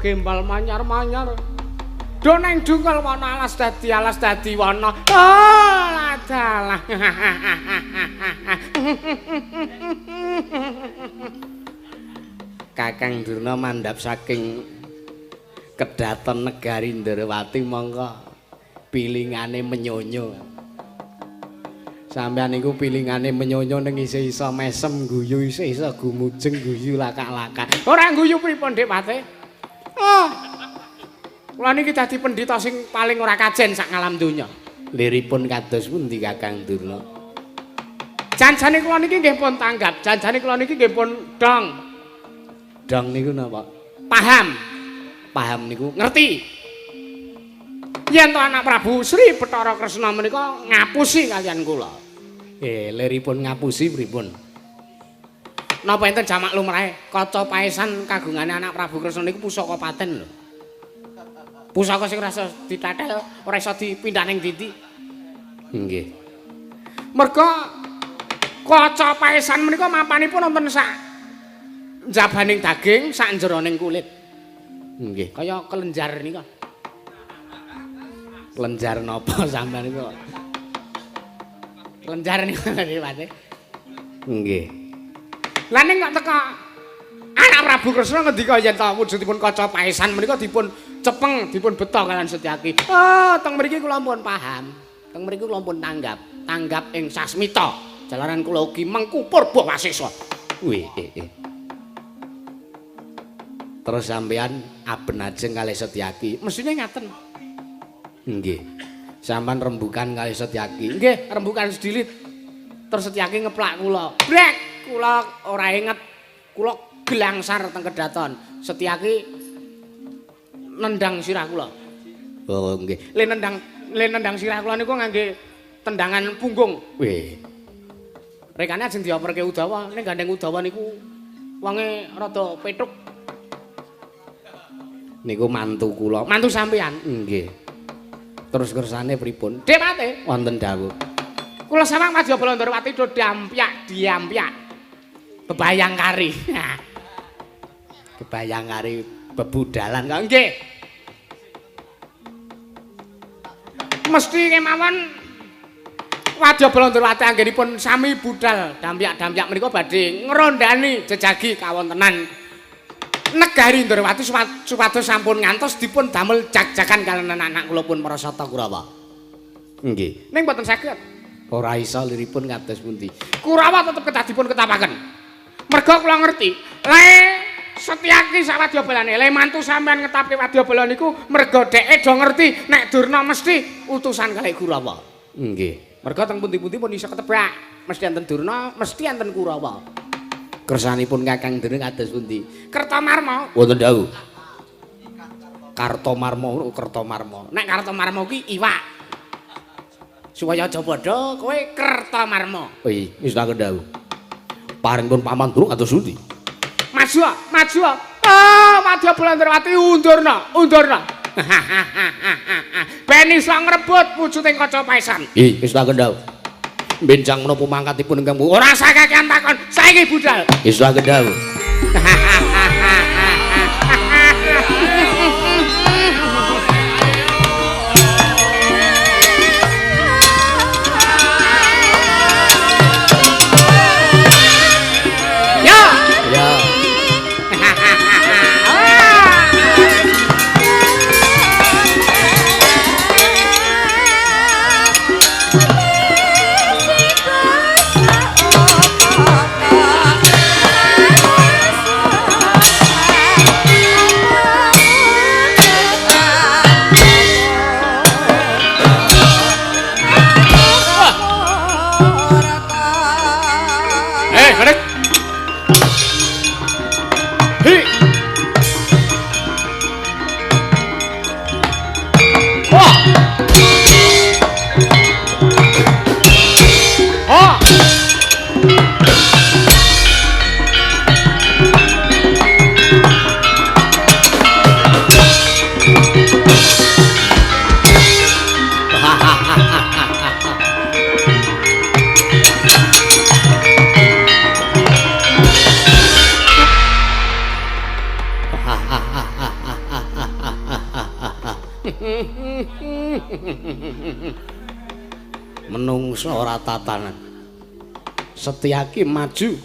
Gembal manyar-manyar. Do neng dungkal wana alas dadi wana. Oh, ladalah. Kakang Durna mandhap saking kedaton negari Ndrawati mongko pilingane menyonyo. Sampeyan niku pilingane menyonyo ning isih iso mesem guyu, isih iso gumujeng guyu lakak-lakak. Ora guyu pripun Dik Pate? Oh. Kula niki dadi pendhita sing paling ora kajen sak ngalam donya. Liripun kados pundi Kakang Durna? Janjane kula niki nggih pun tanggap, janjane kula niki nggih pun dong. Dong niku napa? Paham. Paham niku ngerti. Yen to anak Prabu Sri Bathara Kresna menika ngapusi kalian kula. Liripun ngapusi pripun? Napa enten jamak lumrahe kaca paesan kagungane anak Prabu Kresna niku pusaka paten lho. Pusaka sing ora iso ditathel, ora iso dipindah ning ndi-ndi. Nggih. Merga kaca paesan menika mapanipun wonten sak njabaning daging, sak njeroning kulit. Nggih, kaya kelenjar nika. Kelenjar napa sampean niku? Kelenjar niku Pak. Nggih. Lah ning kok teka anak Prabu Kresna ngendika yen ta wujudipun kaca paesan menika dipun cepeng, dipun beta kalian Setyaki. Oh, teng mriki kula pun paham. Teng mriki kula pun tanggap, tanggap ing sasmita. Jalaran kula ugi mengku purba wasesa. Wih, Terus sampean aben ajeng kalih Setyaki. Mesthine ngaten. Nggih. Sampean rembukan kalih Setyaki. Nggih, rembukan sedilit. Terus Setyaki ngeplak kula. Brek, kula ora inget. Kula gelangsar teng kedaton. Setyaki nendang sirah kula. Oh nggih. Le nendang sirah kula niku ngangge tendangan punggung. Wih. Rekane ajeng dioperke Udawa, ning gandeng Udawa niku wonge rada petruk. Niku mantu kula. Mantu sampean? Nggih. Terus kersane pripun? Dik Pate wonten dawuh. Kula sawang Madya Ndrawati do dampyak diampyak. Bebayang kari. Bebayang kari bebudalan kok nggih. mesti kemawon Wadya Balandrawati anggenipun sami budal dampyak-dampyak menika badhe ngrondani jejagi kawontenan negari Ndrawati supados sampun ngantos dipun damel jag-jagan kaliyan anak kula pun para Sata Kurawa. Nggih. Ning mboten saged. Ora iso liripun kados pundi. Kurawa tetep kedah dipun ketapaken. Merga kula ngerti, le Setyaki sak wadya balane, le mantu sampean ngetapke wadya bala niku merga dheke do ngerti nek Durna mesti utusan kalih Kurawa. Nggih. Merga teng pundi-pundi pun iso ketebak, mesti enten Durna, mesti enten Kurawa. Kersanipun Kakang Durna kados pundi? Kertomarma. Wonten dawuh. Kartomarma, Kertomarma. Nek Kartomarma ki iwak. Supaya aja padha kowe Kertomarma. Oh iya, wis tak dawuh. Paringipun Paman Durna kados pundi? Maju, maju. Ah, Wadya Balandrawati undurna, undurna. Ben iso ngrebut wujuding kaca paesan. Ih, wis tak kendhau. Benjang menapa mangkatipun ingkang ora usah kakean takon, saiki budal. Wis tak kendhau. Ya. Ya. Menungso ora tatanan. Setyaki maju.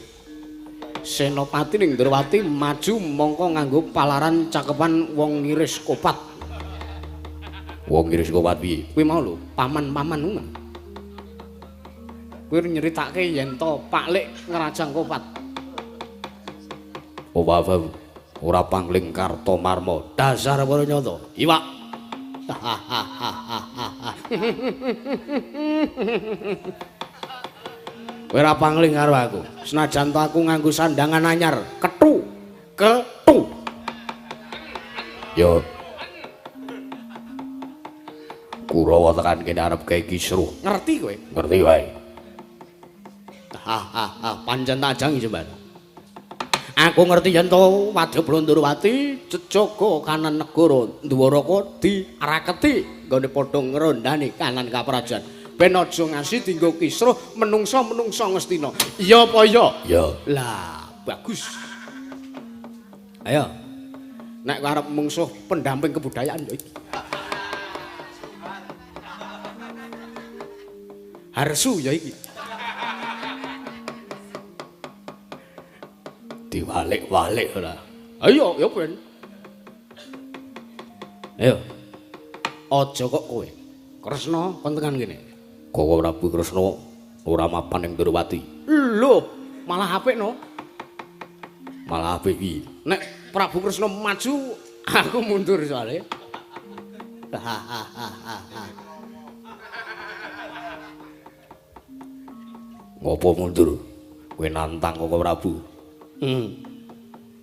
Senopati ning Ndrawati maju mongko nganggo palaran cakepan wong ngiris kopat. Wong ngiris kopat piye? Kuwi mau lho, paman-paman ngono. Kuwi nyeritake yen to Pak Lik ngrajang kopat. Oh, ora pangling Kartomarma. Dasar para nyata. Iwak. Kowe ora pangling karo aku. Senajan to aku nganggo sandangan anyar, kethu, kethu. Yo. Kurawa tekan kene arep gawe kisruh. Ngerti kowe? Ngerti wae. Ha, pancen tak ajangi jembar. Aku ngerti yen to Wadya Balandrawati jejaga kanan negara Ndwaraka diraketi nggone padha ngrondani kanan kaprajan. Ben aja ngasi dienggo kisruh menungsa-menungsa Ngastina. Iya apa iya? Iya. Lah, bagus. Ayo. Nek arep mungsuh pendamping kebudayaan ya iki. Harsu ya iki. Diwalik-walik ora. Ayo ya ben. Ayo. Aja kok kowe. Kresna kon tekan kene. Koko Prabu Kresna ora mapan ning Ndrawati. Lho, malah apik no. Malah apik iki. Nek Prabu Kresna maju, aku mundur soalé. Ngopo mundur? Kowe nantang Koko Prabu.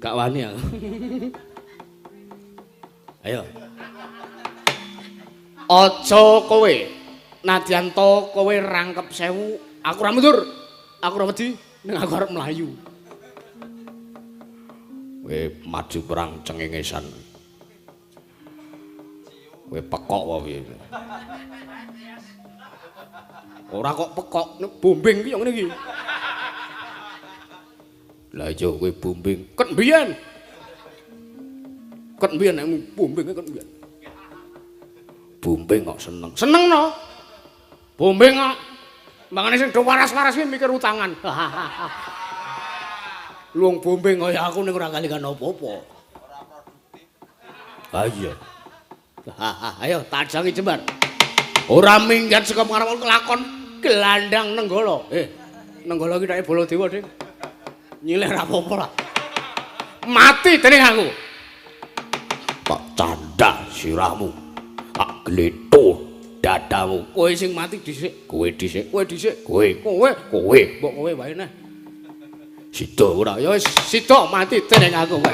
Gak wani aku. Ayo. Aja kowe. Nadyan to kowe rangkep sewu, aku ora mundur. Aku ora wedi, ning aku arep mlayu. Kowe maju perang cengengesan. Kowe pekok apa piye? Ora kok pekok, nek bombing ki yo ngene iki. Lah iya kowe bombing. Ket mbiyen. Ket mbiyen nek bombing ket mbiyen. Bombing kok seneng. Seneng no. Bombing kok. Mangane sing do waras-waras kuwi mikir utangan. Luwung bombing kaya aku ning ora kalikan apa-apa. Ora produktif. Ha iya. Ayo tajangi jembar. Ora minggat saka ngarep kelakon gelandang Nenggala. Nenggala iki nek Baladewa, Ding. Nyilih ra apa-apa lah. Mati dening aku. Tak candak sirahmu. Tak gletho dadamu. Kowe sing mati dhisik, kowe dhisik, kowe dhisik, kowe, kowe, kowe. Mbok kowe wae neh. Sida ora? Ya wis sida mati dening aku kowe.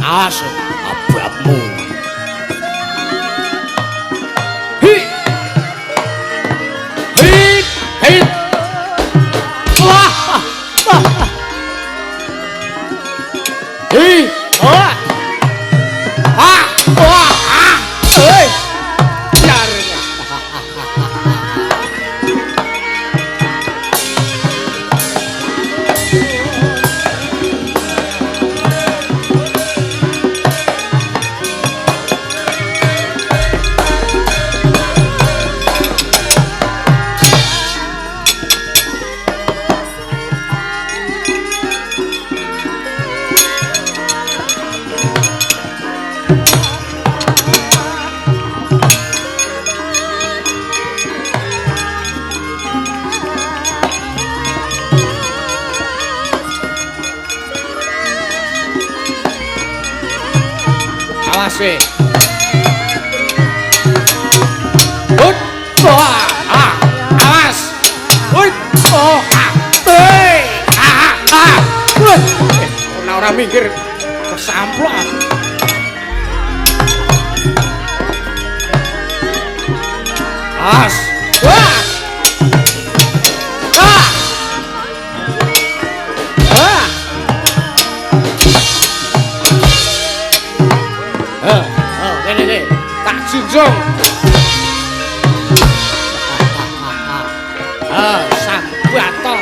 Awas ababmu. Hi. Hi. Hi. Wah. Hi. Wah. Ah. Wah. Ah. Hei. Yar. Awas kowe. Hut. Wah. Ah. Awas. Hut. Oh. Ah. Hei. Ah. Ah. Ora ora minggir kesamplok aku. Awas. Wah. Ah. Ah. Oh, kene iki. Tak junjung. Ah, sambato.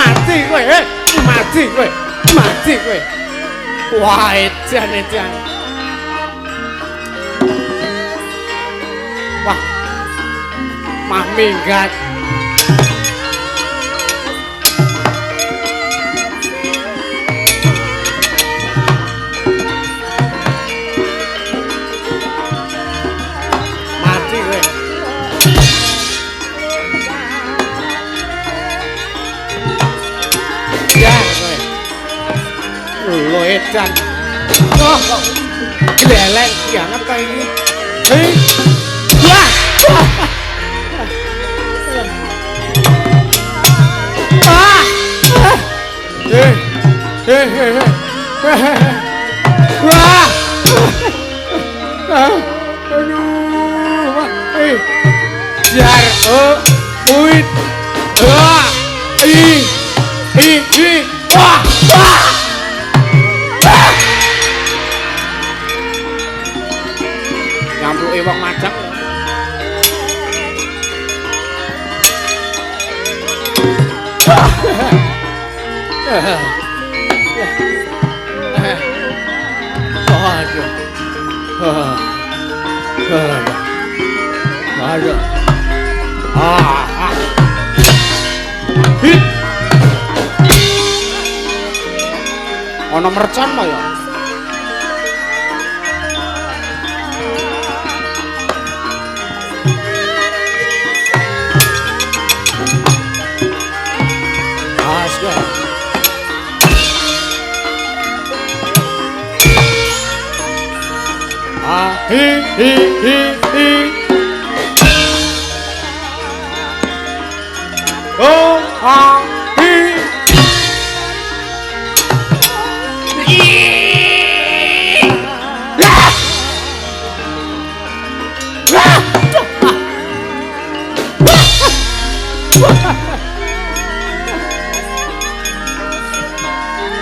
Mati kowe, mati kowe. Wah, edan edan. Wah. Mah minggat. Mati kowe. Ya kowe. Lho edan. Oh, kok gleleng banget kok iki. Hei. Wah. Wah. Aduh. Jar uit. Wah. I I I. Wah. Wah. Nyampluke wong madhang. Aduh. Aduh. Ah. Hit. Ana mercon ta ya? Ah, hi hi hi hi. Oh, ah, hi.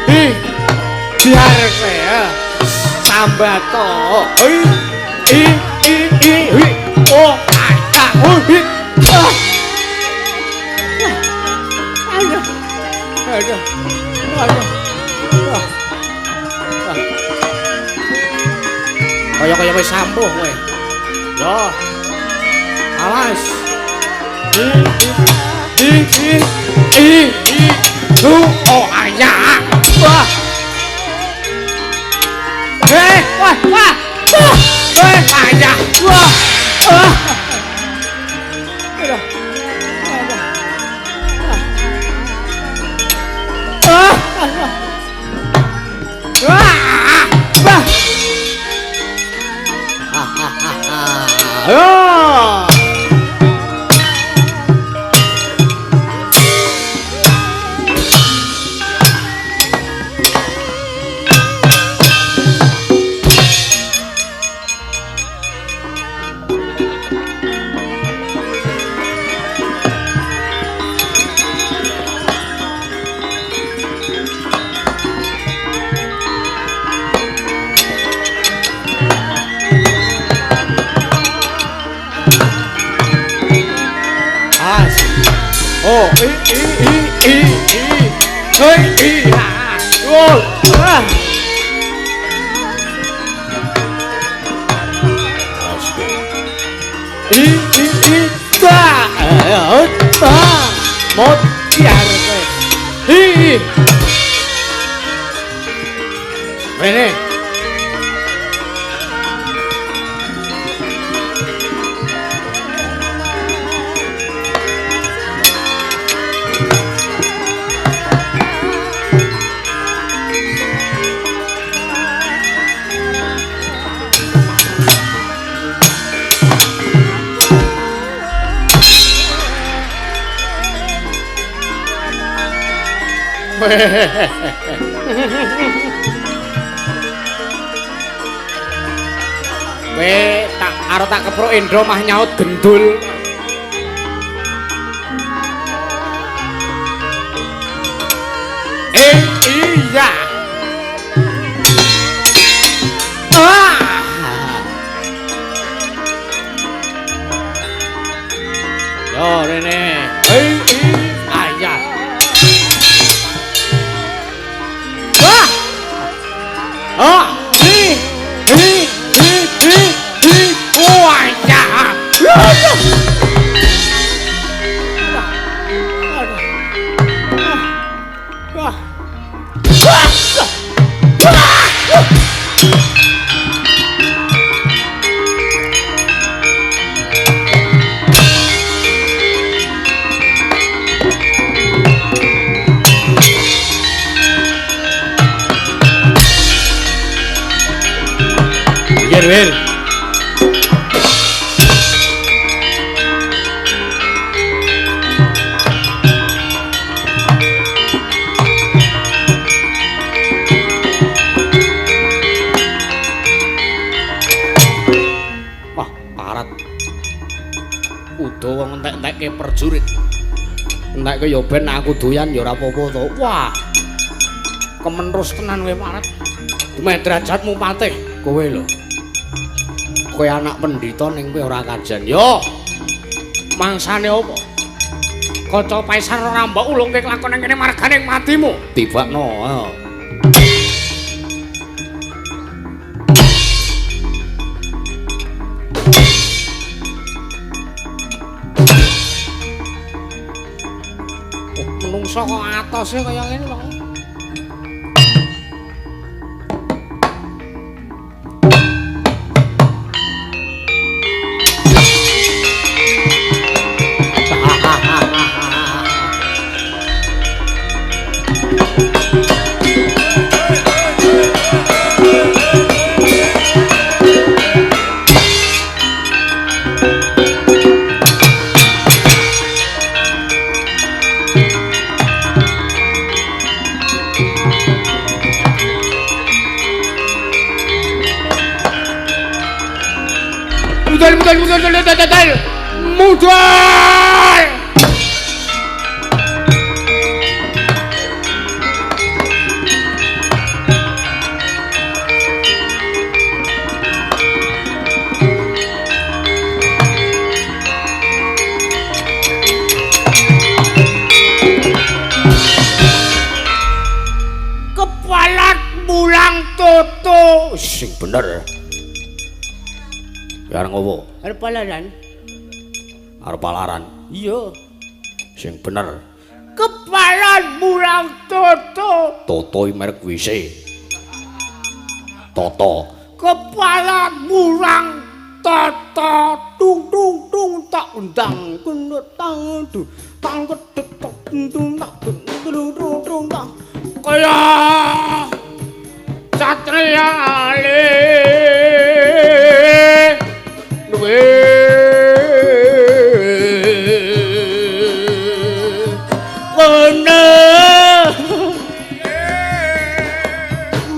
Hi. Biar kowe ya. Sambato. Hi i i i hi. Oh, ah, oh, hi. Ah. Aduh. Aduh. Aduh. Kaya-kaya wis ampuh kowe. Yo. Awas. I i i i i. Lu oh ayah. Wah. Wah, wah. Wah, ayah. Wah. Aduh. Aduh. Wah. Wah. Ah. Oh, i i i i i. Hei, i ha. Oh. Ah. I i i ta. Ta. Mot biar kowe. Hi. Rene. Kowe tak arep tak kepruk Indra mah nyaut gendul. Iya. Ah. Yo rene. Ayah. Ah, hi, hi, hi, hi, hi, wah, ya. Wir. Dawa ngentek-entekke perjurit. Entekke ya ben aku doyan ya ora apa-apa to. Wah. Kemenrus tenan kowe Maret. Dumeh derajatmu patih kowe lho. Kowe anak pendhita ning kowe ora kajen. Yo. Mangsane apa? Kaca paisar ora mbok ulungke kelakon nang kene margane matimu. Tibakno. Ayo. Menungso kok atose kaya ngene kok. Mudal, mudal. Kepalat mulang toto. Sing bener. Ya arep ngopo? Arep palaran. Arep palaran? Iya. Sing bener. Kepalan mulang toto. Toto iki merek WC. Toto. Kepalan mulang toto. Tung tung tung tak undang kunut tang du tang kedek tok tung tak tung tung tung tak. Kaya satriya ale. Kono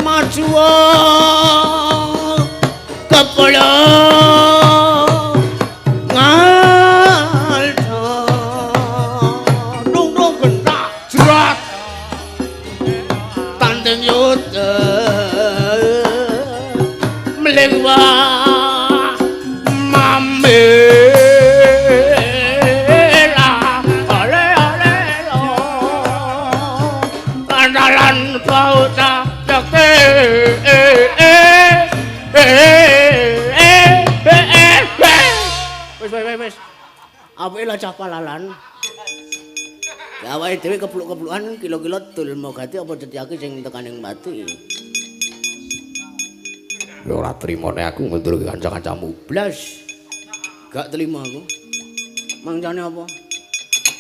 maju kepala ngalto nung gentak jerat tanding yuda mlewah wis. Apike lah cah palalan. Ya awake dhewe kepluk-keplukan kilo-kilo dulma gati apa Setyaki sing tekaning mati. Ya ora trimone aku ngundurke kanca-kancamu. Blas. Gak terima aku. Mangcane apa?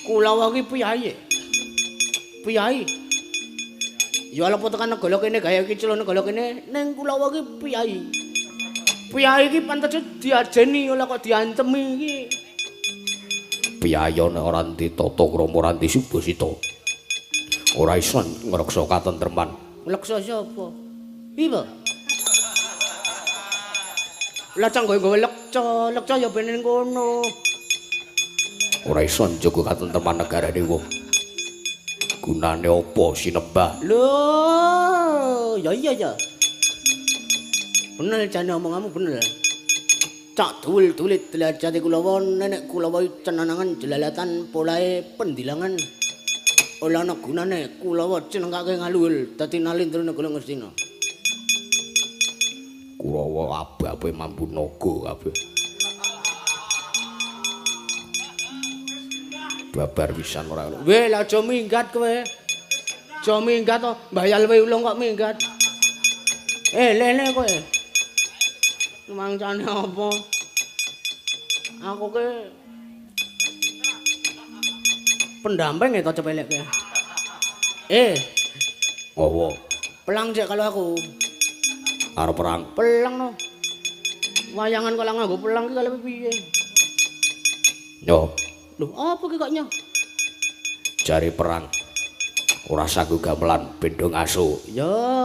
Kulawa ki piyayi. Piyayi. Ya ala tekan negara kene gawe iki celana negara kene ning Kulawa ki piyayi. Piyayi iki pantese diajeni ora kok diancemi iki. Piyayi nek ora ditata krama ora disubasita. Ora iso ngreksa katentreman. Ngreksa sapa? Piye? Lah cang gawe lekca, lekca ya ben ning kono. Ora iso njaga katentreman negarane wong. Gunane apa sinembah? Lho, ya iya ya. Bener jane omonganmu bener. Cak duwil-dulit derajate Kulawa nenek Kulawa cenanangan jelalatan polahe pendilangan. Ora ana gunane Kulawa cenengake ngaluhur dadi nalindra negara Ngastina. Kurawa ababe mambu naga kabeh. Babar pisan ora ngono. Weh, lah aja minggat kowe. Aja minggat to, mbayal we ulung kok minggat. Lele kowe. Mangcane apa? Aku ke pendamping ya to cepelek kowe. Ngowo? Pelang cek kalau aku. Arep perang. Pelang no. Wayangan kok nganggo pelang ki kalepe piye? Yo. Lho, apa ki kok nyo? Jare perang. Ora sanggo gamelan bendho ngaso. Yo.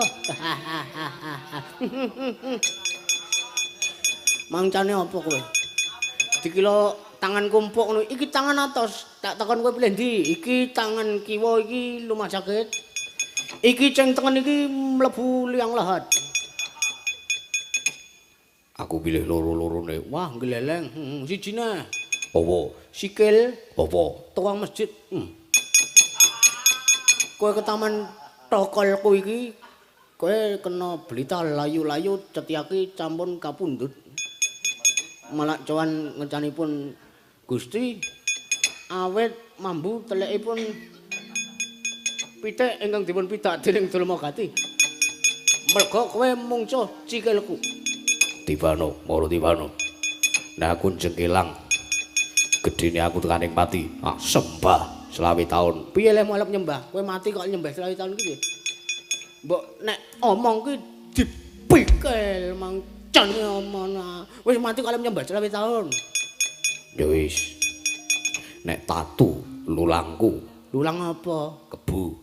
Mangcane apa kowe? Dikira Tanganku empuk ngono. Iki tangan atos. Tak takon kowe pilih ndi? Iki tangan kiwa iki lumah sakit. Iki ceng tengen iki mlebu liang lahat. Aku pilih loro-lorone. Wah, gleleng. Sijine. Apa? Sikil. Apa? Tukang masjid. Kowe ketaman tokolku iki kowe kena blita layu-layu cetiaki campun kapundhut. Malak cowan ngecanipun Gusti awet mambu telekipun pitik ingkang dipun pidak dening Dulmagati. Merga kowe mungsuh cikilku. Tibano, moro tibano. Nah aku jengkelang. Gedene aku tekaning pati. Ah, sembah 25 taun. Piye lehmu arep nyembah? Kowe mati kok nyembah 25 taun iki piye? Mbok nek omong ki dipikir mangcane omong. Wis mati kok arep nyembah 25 taun. Ya wis. Nek tatu lulangku. Lulang apa? Kebu.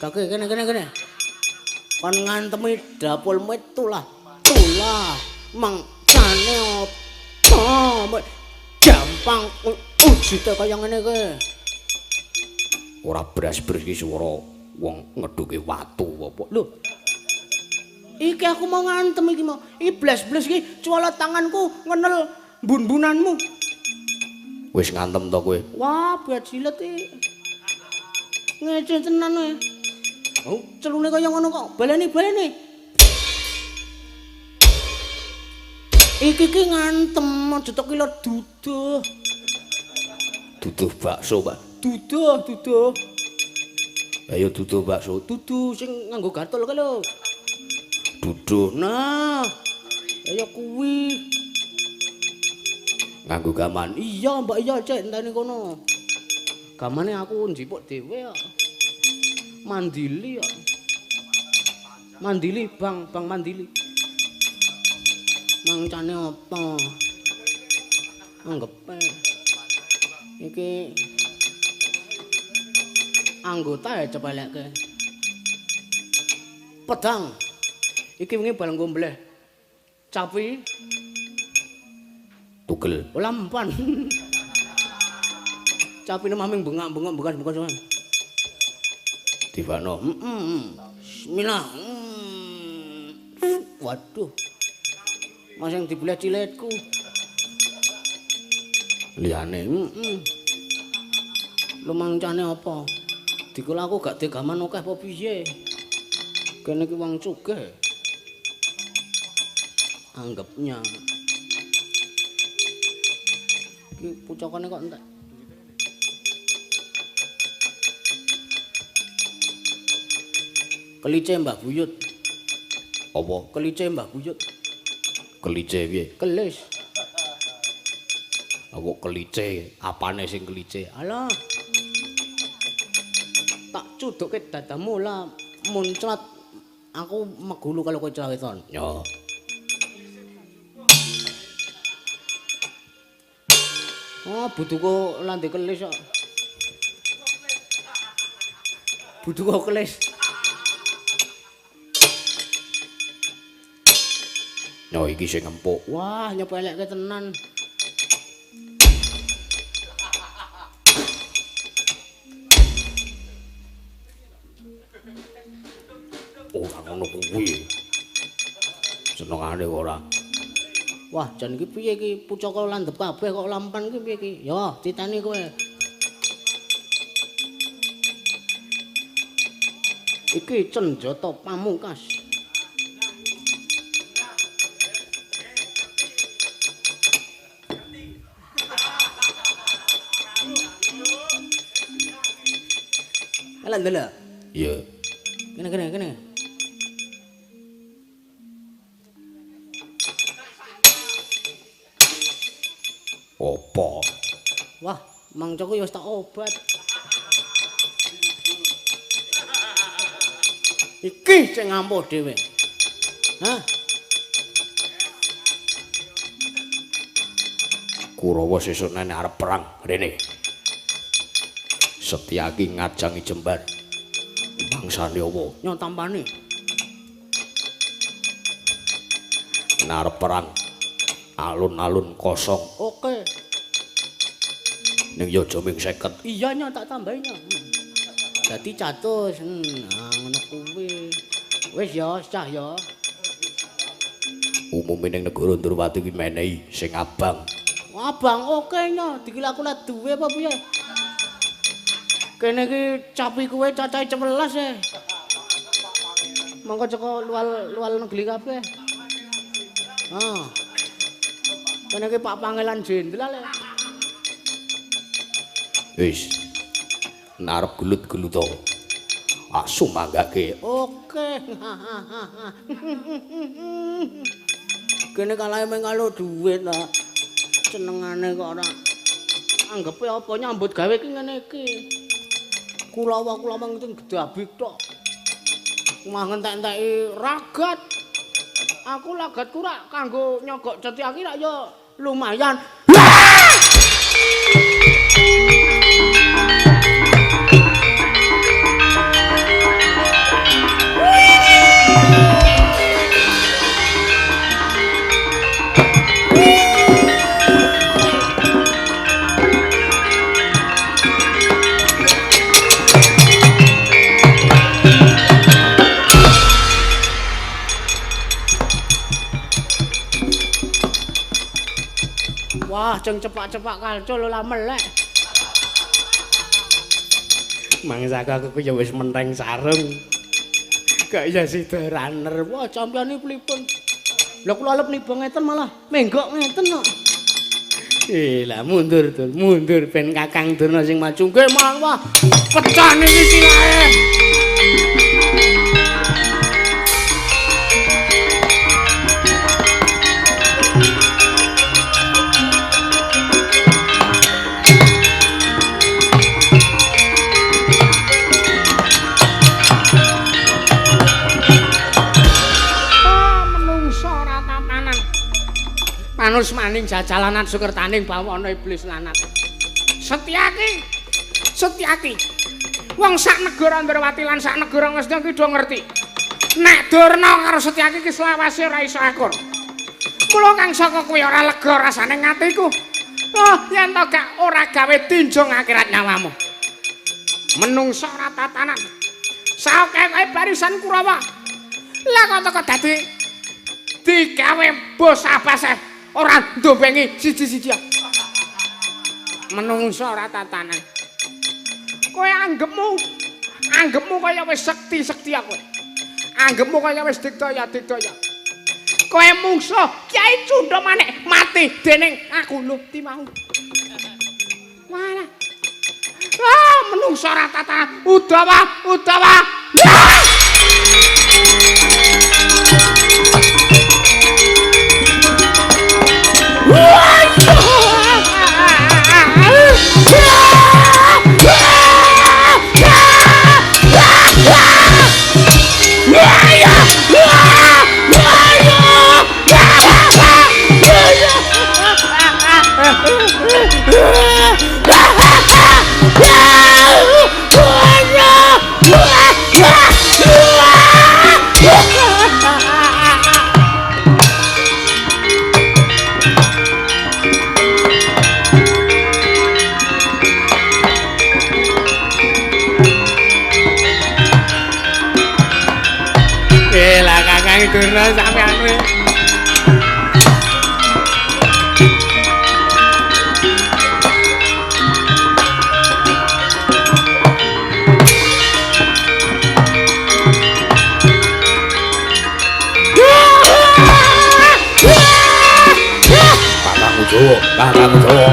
Kake kene kene kene. Kon ngantemi dapulmu tulah tulah mangcane apa? Gampang ujute kaya ngene iki. Ora beras-beras iki swara wong ngedhuke watu apa. Lho. Iki aku mau ngantem iki mau. Iki blas-blas iki cuwala tanganku ngenel mbun-mbunanmu. Wis ngantem to kowe? Wah, bajilet iki. Ngece tenan kowe. Oh, celune kaya ngono kok. Baleni-baleni. Iki ki ngantem aja tok kilo duduh. Duduh bakso, Pak. Duduh, duduh. Ayo duduh bakso. Duduh sing nganggo gatul kae lho. Duduh. Nah. Ayo kuwi. Nganggo gaman. Iya, Mbak, iya, Cek, enteni kono. Gamane aku njipuk dhewe kok. Mandili kok. Mandili, Bang, Bang Mandili. Mangcane apa? Anggepe. Iki anggota ya cepelekke. Pedang. Iki wingi bareng nggo mbleh capi tugel. Ora mempan. Capine maming bengak-bengok bekas-bekas. Dibano. Bismillah. Waduh. Mas yang dibelah cilitku. Liyane. Lho mangcane apa? Dikula aku gak digaman akeh apa piye? Kene iki wong sugih. Anggepnya. Iki pucakane kok entek. Kelice Mbah Buyut. Apa? Kelice Mbah Buyut. Kelice piye? Kelis. Aku kelice, apane sing kelice? Alah. Tak cudukke dadamu lah muncrat. Aku megulu kalau kowe celaweton. Yo. Oh, butuhku lande kelis kok. Butuhku kelis. Yo iki sing empuk. Wah, nyepelekke tenan. Ora ngono kuwi. Senengane ora. Wah, jan iki piye iki? Pucaka landhep kabeh kok lampan iki piye iki? Yo, titeni kowe. Iki senjata pamungkas. Alah ndelok. Iya. Kene kene kene. Apa? Wah, mangcaku ya wis tak obat. Iki sing ngampuh dhewe. Hah? Kurawa sesuk nene arep perang rene. Setyaki ngajangi jembar. Bangsane apa? Nyo tampane. Nek arep perang Alun-alun kosong. Oke. Ning ya aja ming 50. Iya nya tak tambahi nya. Dadi 100. Nah ngono kuwi. Wis ya, cah ya. Umume ning negara Ndrawati kuwi menehi sing abang. Abang oke nya, dikira aku lek duwe apa piye? Kene iki capi kuwe cacahe 11 e. Mongko ceko luar negeri kabeh. Ah. Kene iki Pak Pangeran Jenderal e. Wis. Narep gelut-gelut to. Asu manggake. Oke. Kene kalahe mung karo dhuwit ta. Senengane kok ora. Anggepe apa nyambut gawe iki ngene iki. Kulawa-kulawa mung gedabik tok. Mah ngentek-enteki ragat. Aku lagatku rak kanggo nyogok Setyaki rak ya lumayan. Wah, jeng cepak-cepak kalcul ora melek. Mangsaku aku ya wis menteng sarung. Kok ya sida runner. Wah, sampeyan iki pripun? Lha kula alep niba ngeten malah menggok ngeten kok. Lah mundur Dur, mundur ben Kakang Durna sing maju. Nggih, malah wah, pecah niki silahe. Manus maning jajalanan sukertaning bawana iblis lanat. Setyaki, Setyaki. Wong sak negara Ndrawati lan sak negara Ngastina ki do ngerti. Nek Durna karo Setyaki ki selawase ora iso akur. Mula kang saka kuwi ora lega rasane atiku. Oh, yen to gak ora gawe tinjung akhirat nyawamu. Menungsa ora tatanan. Saoke-oke barisan Kurawa. Lah kok teko dadi digawe bos abase. Ora ndombengi siji-siji. Menungsa ora tatanan. Kowe anggepmu kaya wis sekti-sekti kowe. Anggepmu kaya wis digdaya-digdaya. Kowe mungsuh Kyai Cundha Manik mati dening aku lho timau. Walah. Ah, menungsa ora tatanan. Udawa, udawa. Kakang Durna sampean kuwi. Kakangku Jawa, Kakangku Jawa.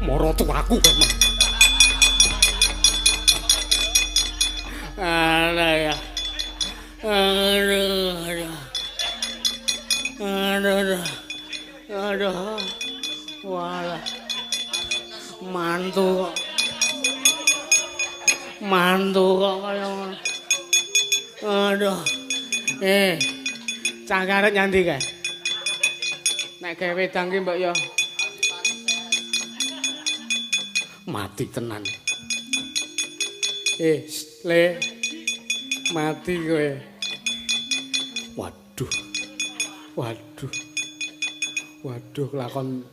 Moro tuaku. Alah ya. Aduh, aduh. Aduh, aduh. Walah. Mantu kok. Mantu kok kaya ngono. Aduh. Cah karep nyandi kae. Nek gawe wedang ki mbok ya mati tenan. Le mati kowe. Waduh. Waduh. Waduh lakon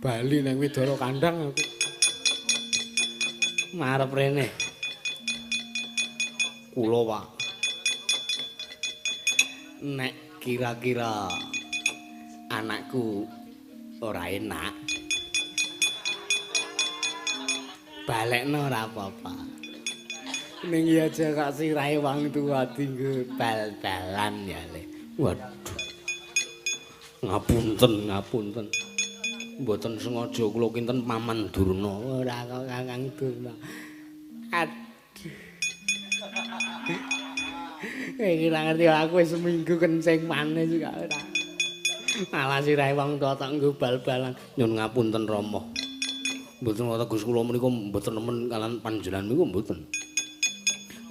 bali nang Widara Kandang aku. Marep rene. Kula, Pak. Nek kira-kira anakku ora enak, balekno ora apa-apa. Ning ya aja kok sirahe wong tuwa dinggo bal-balan ya le. Waduh. Ngapunten, ngapunten. Mboten sengaja kula kinten Paman Durna. Ora kok Kakang Durna. Aduh. Iki ora ngerti aku wis seminggu kencing manis kok ora. Malah sirahe wong tuwa tak nggo bal-balan. Nyun ngapunten Rama. Mboten teges kula menika mboten nemen kalian panjenengan niku mboten.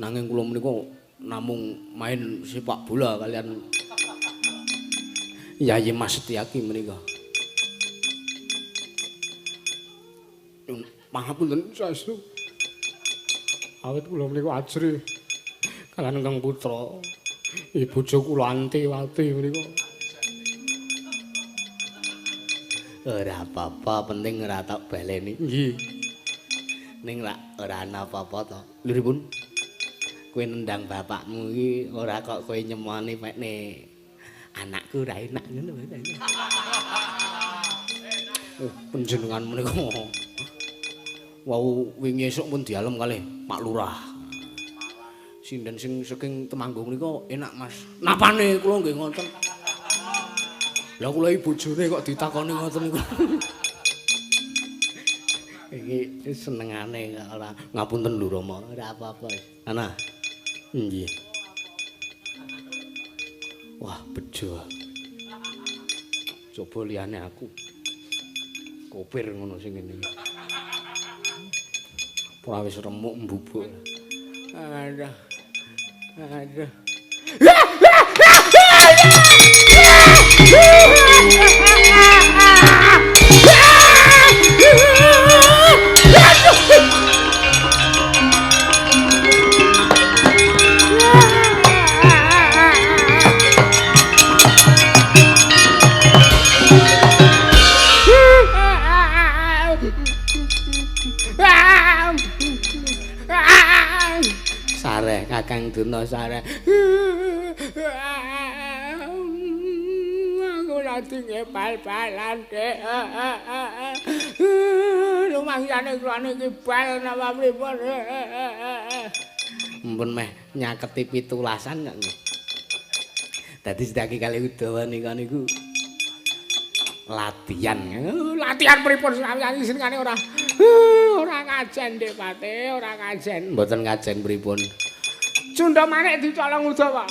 Nanging kula menika namung main sepak bola kalian Yayi Mas Setyaki menika. Nyun pangapunten saestu. Awit kula menika ajrih kalian ingkang putra bojo kula Antiwati menika. Ora apa-apa, penting ora tak baleni. Nggih. Ning rak ora ana apa-apa to. Lho pripun? Kowe nendang bapakmu iki ora kok kowe nyemoni pekne anakku ora enak ngono. Oh, panjenengan menika wau wingi esuk pun dialem kalih Pak Lurah. Sinden sing saking Temanggung nika enak, Mas. Napane kula nggih ngoten. Lah kula iki bojone kok ditakoni ngoten niku. Iki senengane ora ngapunten lho Rama. Ora apa-apa. Ana. Nggih. Wah, bejo. Coba liyane aku. Kopir ngono sing ngene iki. Ora wis remuk mbubuk. Aduh. Aduh. Sareh Kakang Durna sareh. Aku lagi bal-balan dek. Lumayan kula niki bal napa pripun. Mpun meh nyaketi 17-an kok nggih. Dadi sedaki kali Udawa nika niku latihan. Latihan pripun sampeyan senengane ora ora ngajen Dik Pate, ora ngajen. Mboten ngajen pripun. Cundha manik dicolong Udawa.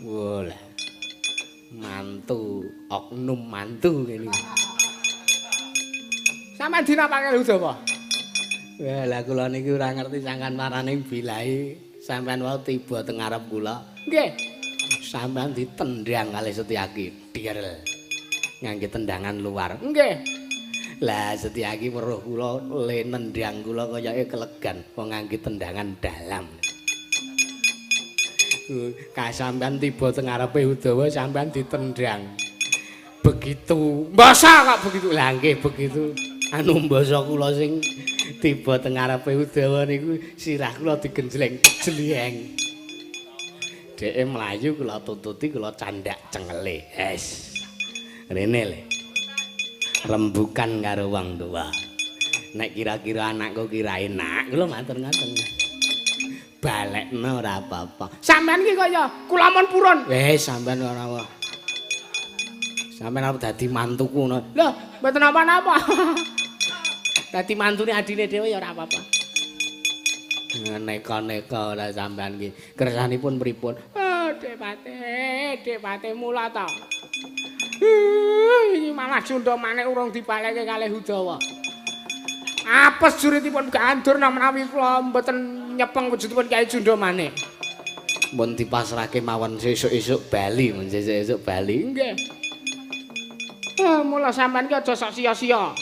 Walah. Mantu, oknum mantu ngene iki. Sampeyan dinapake Udawa? Wah, lah kula niki ora ngerti sangkan marane bilahi sampean wau tiba teng ngarep kula. Nggih. Sampean ditendang kalih Setyaki. Direl. Ngangge tendangan luar. Nggih. Lah Setyaki weruh kula le nendang kula kayake kelegan wong ngangge tendangan dalam. Kasampean tiba teng ngarepe Udawa sampean ditendang. Begitu. Mbasa kok begitu. Lah nggih begitu. Anu mbasa kula sing tiba teng ngarepe Udawa niku sirah kula digenjleng jlieng. Dheke mlayu kula tututi kula candak cengele. Es. Rene le. Rembukan karo wong tuwa. Nek kira-kira anakku kira enak, kula matur ngoten. Balekno ora apa-apa. Sampeyan iki kaya kula mon purun. Wis sampeyan ora. Sampeyan arep dadi mantuku ngono. Lho, mboten napa-napa. Dadi mantune adine dhewe ya ora apa-apa. Neka-neka ora sampean iki. Kersanipun pripun? Oh, Depate, Depate mula ta. Iki malah Cunda Manik urung dibalekke kalih Udawa. Apes juritipun Gandurna menawi kula mboten nyepeng wujudipun Kyai Cunda Manik. Mun dipasrahke mawon sesuk-esuk bali, mun sesuk-esuk bali. Nggih. Mula sampean ki aja sok sia-sia.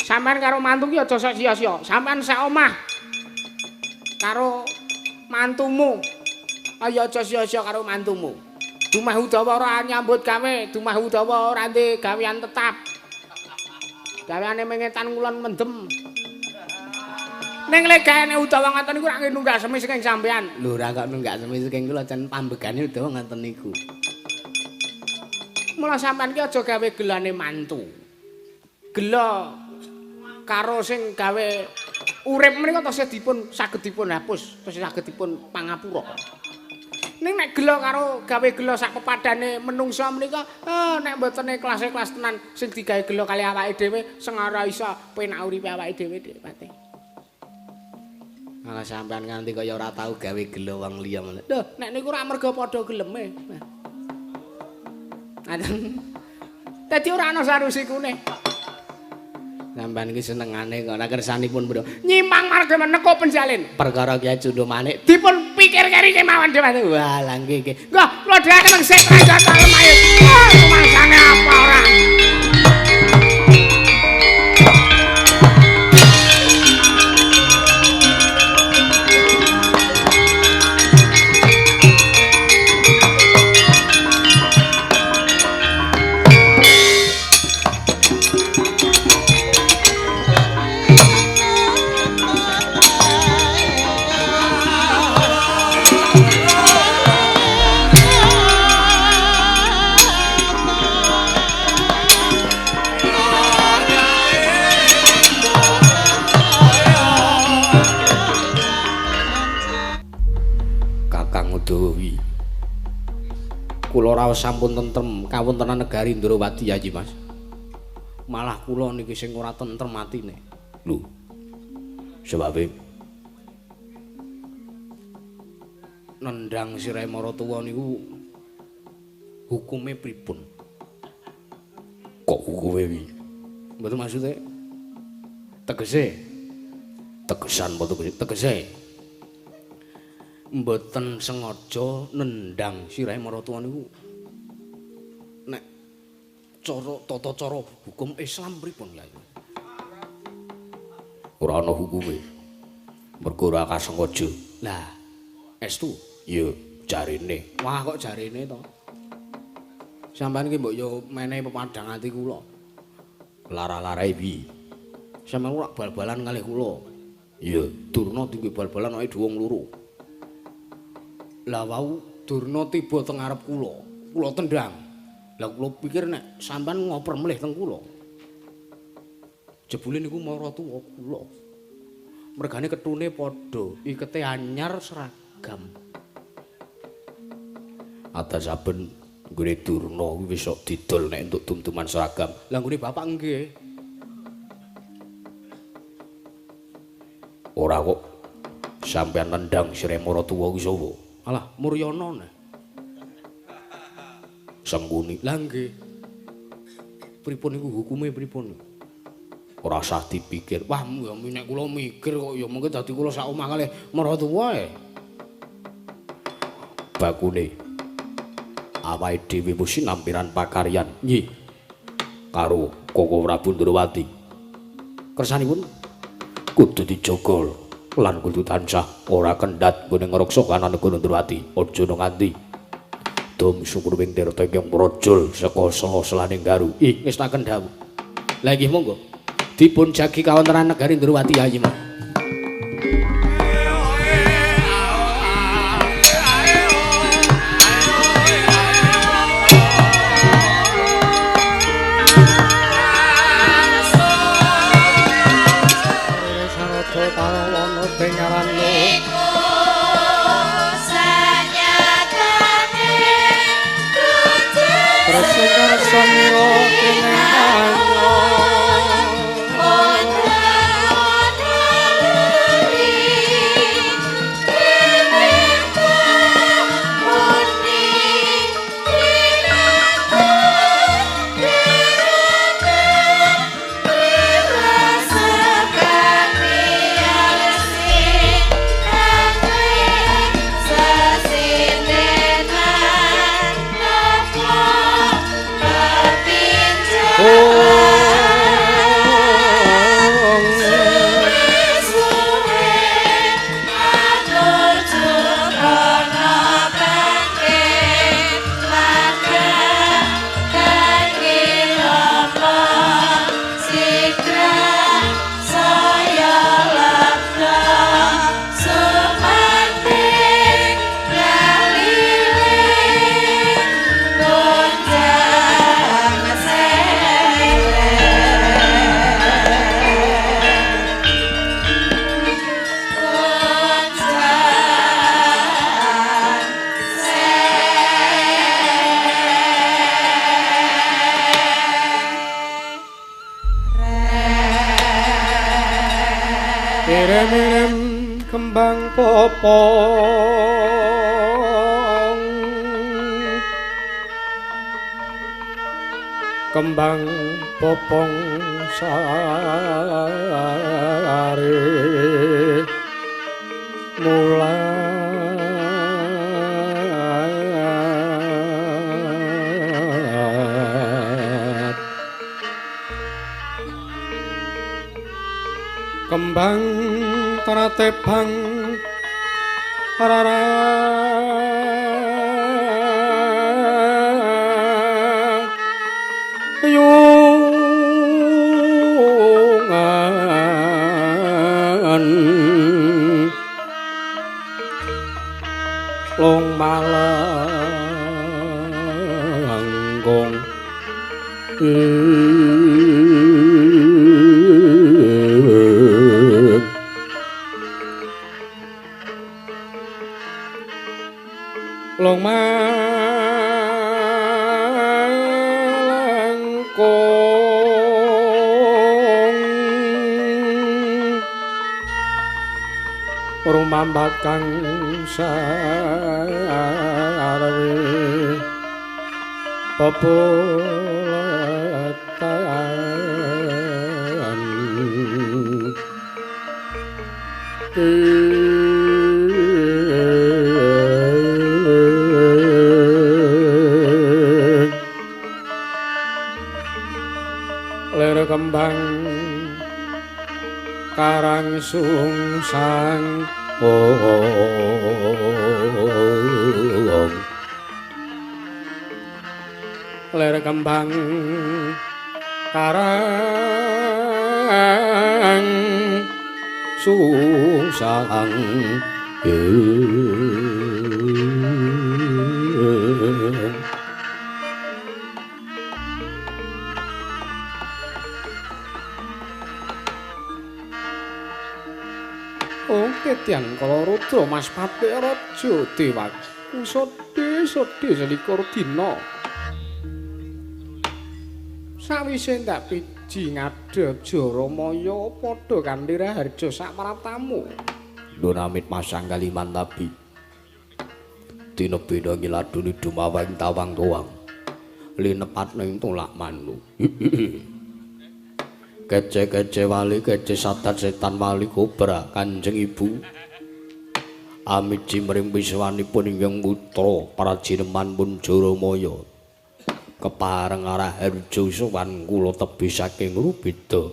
Sampean karo mantu ki aja sok sia-sia. Sampean sak omah karo mantumu. Ayo aja sia-sia karo mantumu. Dumah Udawa ora nyambut gawe, Dumah Udawa ora ndek gawean tetap. Gaweane mengetan ngulon mendem. Ning lek gaweane Udawa ngoten niku rak nunggak semi saking sampean. Lho ora kok nunggak semi saking kula jan pambegane Udawa ngoten niku. Mula sampean ki aja gawe gelane mantu. Gela karo sing gawe urip menika tesih dipun saged dipun hapus, tesih saged dipun pangapura. Ning nek gela karo gawe gela sak pepadane menungsa menika, nek mboten ikhlas-ikhlas tenan sing digawe gela kali awake dhewe sengara iso penak uripe awake dhewe Dik Pati. Malah sampean nganti kaya ora tau gawe gela wong liya meneh. Lho, nek niku ora merga padha geleme. Dadi ora ana sarusikune. Sampeyan iki senengane kok ora kersanipun, Bro. Nyimpang marga meneko penjalin. Perkara Kyai Cunda Manik dipun pikir keri kemawon dhewe. Wah, lha nggih nggih. Nggih, kula dhewe teng sik raja dalem ayo. Rumangsane apa ora? Kula raos sampun tentrem kawontenan negari Ndrawati ya Ki Mas. Malah kula niki sing ora tentrem atine. Lho. Sebabe nendang sirahe maratuwa niku hukume pripun? Kok hukume piye? Mboten maksude tegese. Tegesan mboten tegese. Mboten sengaja nendang sirahe maratuwa niku nek cara tata cara hukum Islam pripun Kyai? Ora ana hukume. Mergo ora kasengaja. Lah, estu? Ya, jarene. Wah, kok jarene to? Sampeyan iki mbok yo menehi pepadhang ati kula. Lara-larae piye? Sampeyan ora bal-balan kalih kula. Ya, Durna tinggi bal-balan awake dhewe wong loro. Lah wau Durna tiba teng ngarep kula, kula tendang. Lah kula pikir nek sampean ngoper melih teng kula. Jebule niku maratuwa kula. Mergane ketune padha, ikete anyar seragam. Ada saben nggone Durna kuwi wis sok didol nek entuk tum-tuman seragam. Lah nggone bapak nggih. Ora kok sampean nendang sirahe maratuwa kuwi sapa? Alah, Muryana nah. Sengkuni. Lah nggih. Pripun niku hukume pripun? Ora usah dipikir. Wah, ya nek kula mikir kok ya mungkin dadi kula sak omah kalih maratuwa e. Bakune awake dhewe mesti nampiran pakaryan. Nggih. Karo Koko Prabu Ndrawati. Kersanipun kudu dijaga lan kudu tansah ora kendhat nggone ngreksa kanan negara Ndrawati. Aja nganti dom sumurwing tirta ingkang mrojol saka sela-selaning garu. Ih, wis tak kendhawuh. Lah nggih monggo. Dipun jagi kawontenan negari Ndrawati ya Mas. Iku sanyatane kudu Terus mira kene. Mirem kembang popong, kembang popong sare mulat, kembang tratebang rara yungan long malangkong. Long malangkong rumambat kang sarwe pepulatan. Lir kembang karang sungsang ong, lir kembang karang sungsang. Ketyan kala rudra Mas Patih Raja Dewaku sedhe sedhe selikur dina. Sawise ndak piji ngadhep Jaramaya padha kanthi raharja sapratamu. Ndun amit masang kaliman tabi. Tinebena ngiladuni dumawang tawang tuwang. Linepat ning tolak manu. Kece-kece wali, kece sadat setan wali kobra Kanjeng Ibu. Amiji mring wiswanipun ingkang putra prajineman pun Jaramaya. Kepareng arah harjo sowan kula tebih saking Rubeda.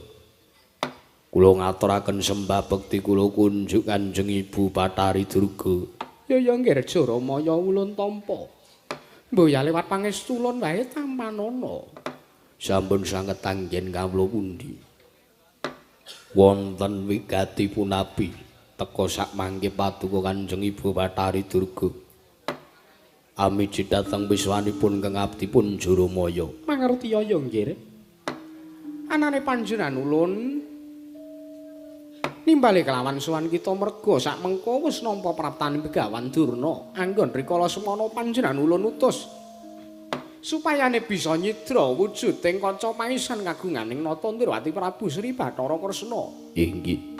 Kula ngaturaken sembah bekti kula kunjuk Kanjeng Ibu Bathari Durga. Ya ya nggih Jaramaya ulun tampa. Mboya lewat pangestulun wae tampanana. Sampun sanget anggen kawula pundi. Wonten wigati punapi teka sak mangke paduka Kanjeng Ibu Bathari Durga. Amiji dhateng wiswanipun kang abdi pun Jaramaya. Mangertiya ya nggih. Anane panjenengan ulun nimbali kelawan sowan kita merga sak mengko wis nampa praptane Begawan Durna. Anggon rikala semana panjenengan ulun utus Supayane bisa nyidra wujuding kaca paisan kagunganing Nata Ndrawati Prabu Sri Bathara Kresna. Inggih.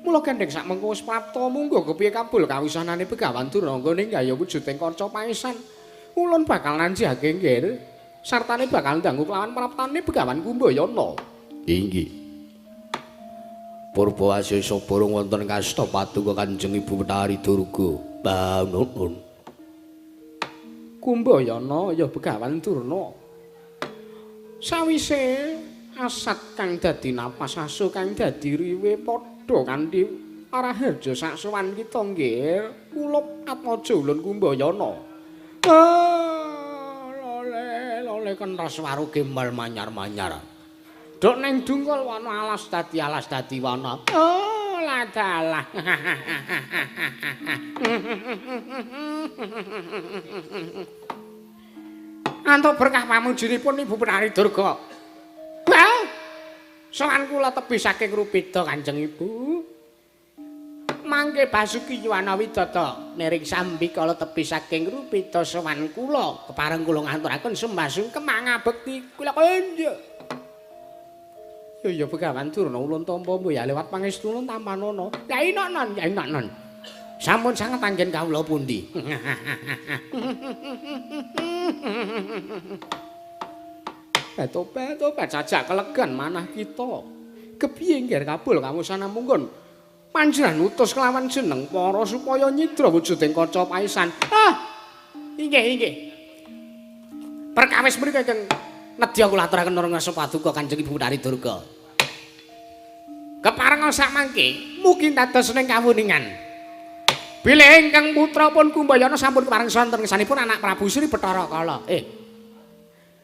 Mula gandheng sak mengko wis prapta munggo kepiye kabul kawisanane Begawan Durna nggone gaya wujuding kaca paisan. Ulun bakal nanjihake nggih. Sartane bakal ndangu kelawan praptane Begawan Kumbayana. Inggih. Purba asesa bareng wonten kasta paduka Kanjeng Ibu Betari Durga. Bangun. Kumbayana ya Begawan Durna. Sawise asat kang dadi napas asu kang dadi riwe padha kanthi araharja saksowan kita nggih kula atmaja ulun Kumbayana. Lole lole kenthas waru gembal manyar-manyar. Dok neng dungkul wana alas dadi wana. Oh ladalah. Antuk berkah pamujinipun Ibu Penari Durga. Wah. Sowan kula tebih saking Rupida Kanjeng Ibu. Mangke Basuki Yuwana Widada niring sambi kala tebih saking Rupida sowan kula kepareng kula ngaturaken sembah sungkem mangabekti kula konjuk. Ya ya Begawan Durna ulun tampa mbuh ya lewat pangestu ulun tampanana. Ya inonon, ya inonon. Sampun sanget anggen kawula pundi. Tobat-tobat jajak kelegan manah kita. Kepiye nggih kabul kawusana munggun. Panjenengan utus kelawan jeneng para supaya nyidra wujuding kaca paisan. Ah. Inggih, inggih. Perkawis mriku ingkang nedya kula aturaken marang paduka Kanjeng Ibu Betari Durga. Keparenga sak mangke mugi dados ning kawuningan. Bilih ingkang putra pun Kumbayana sampun kepareng sonten ngesanipun anak Prabu Sri Bathara Kala.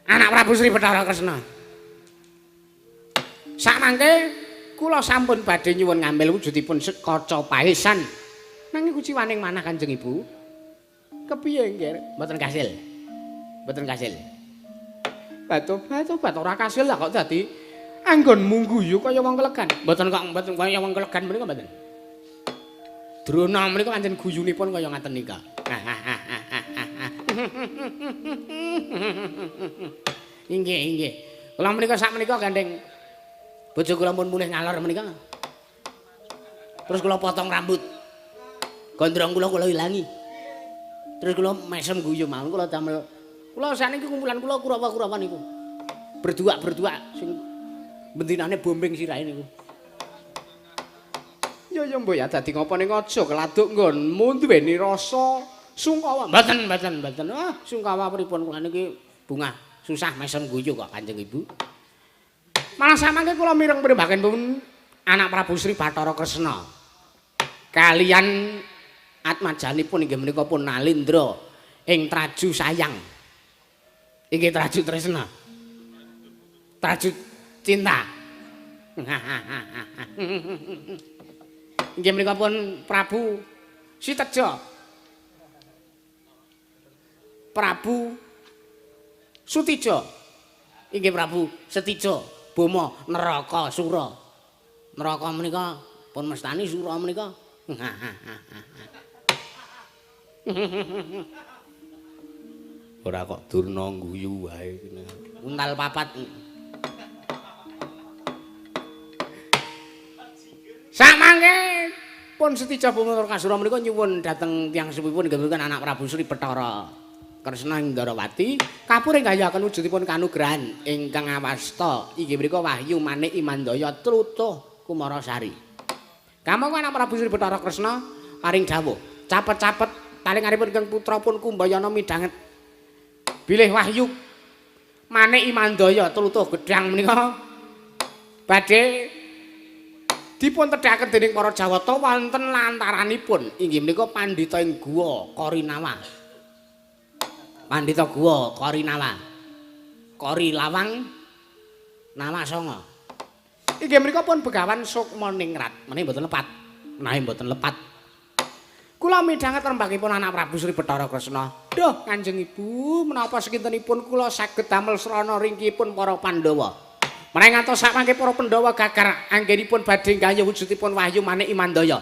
Anak Prabu Sri Bathara Kresna. Sak mangke kula sampun badhe nyuwun ngambil wujudipun kaca paesan. Nanging kuciwaning manah Kanjeng Ibu. Kepiye nggih? Mboten kasil. Mboten kasil. Batu-batu ora kasil lah kok dadi anggonmu guyu kaya wong kelegan. Mboten kok mboten kaya wong kelegan menika mboten. Drona menika pancen guyunipun kaya ngaten nika. Inggih, inggih. Kula menika sak menika gandeng bojo kula pun mulih ngalor menika. Terus kula potong rambut. Gondrong kula kula ilangi. Terus kula mesem guyu mawon kula damel. Kula sakniki kumpulan kula kurawa-kurawa niku. Berdua-berdua sing bendinane bombing sirahe niku. Ya ya mbok ya dadi ngopo ning aja keladuk nggonmu duweni rasa sungkawa. Mboten, mboten, mboten. Ah, sungkawa pripun kula niki bungah susah mesem guyu kok Kanjeng Ibu. Malah samangke kula mireng mrembaken pun anak Prabu Sri Bathara Kresna. Kalian atmajanipun inggih menika pun Nalindra ing Traju Sayang. Inggih Traju Tresna. Traju Cinta. Inggih menika pun Prabu Siteja. Prabu Sutija. Inggih Prabu Setija, Boma Neraka Sura. Neraka menika pun mestani Sura menika. Ora kok Durna guyu wae. Untal papat. Samangke pun Setija Boma Neraka Sura menika nyuwun dhateng tiyang sepuhipun inggih menika anak Prabu Sri Bathara Kresna Indrawati kapure nggayaken wujudipun kanugrahan ingkang awasta inggih menika Wahyu Manik Imandaya Trutuh Kumarasari. Kamangka anak Prabu Sri Bathara Kresna paring dawuh capet-capet talinganipun ingkang putra pun Kumbayana midhanget bilih Wahyu Manik Imandaya Trutuh gedhang menika badhe dipun tedhakaken dening para Jawata wonten lantaranipun inggih menika pandhita ing guwa Korinawa. Pandhita guwa Korinawa. Kori Lawang Nawa Sanga. Inggih menika pun Begawan Sukmaningrat. Menawi mboten lepat. Menawi mboten lepat. Kula midhanget rembagipun anak Prabu Sri Bathara Kresna. Duh, Kanjeng Ibu, menapa sekintenipun kula saged damel srana ringkihipun para Pandhawa. Menawi ngantos sakmangke para Pandhawa gagar anggenipun badhe nggayuh wujudipun Wahyu Manik Imandaya.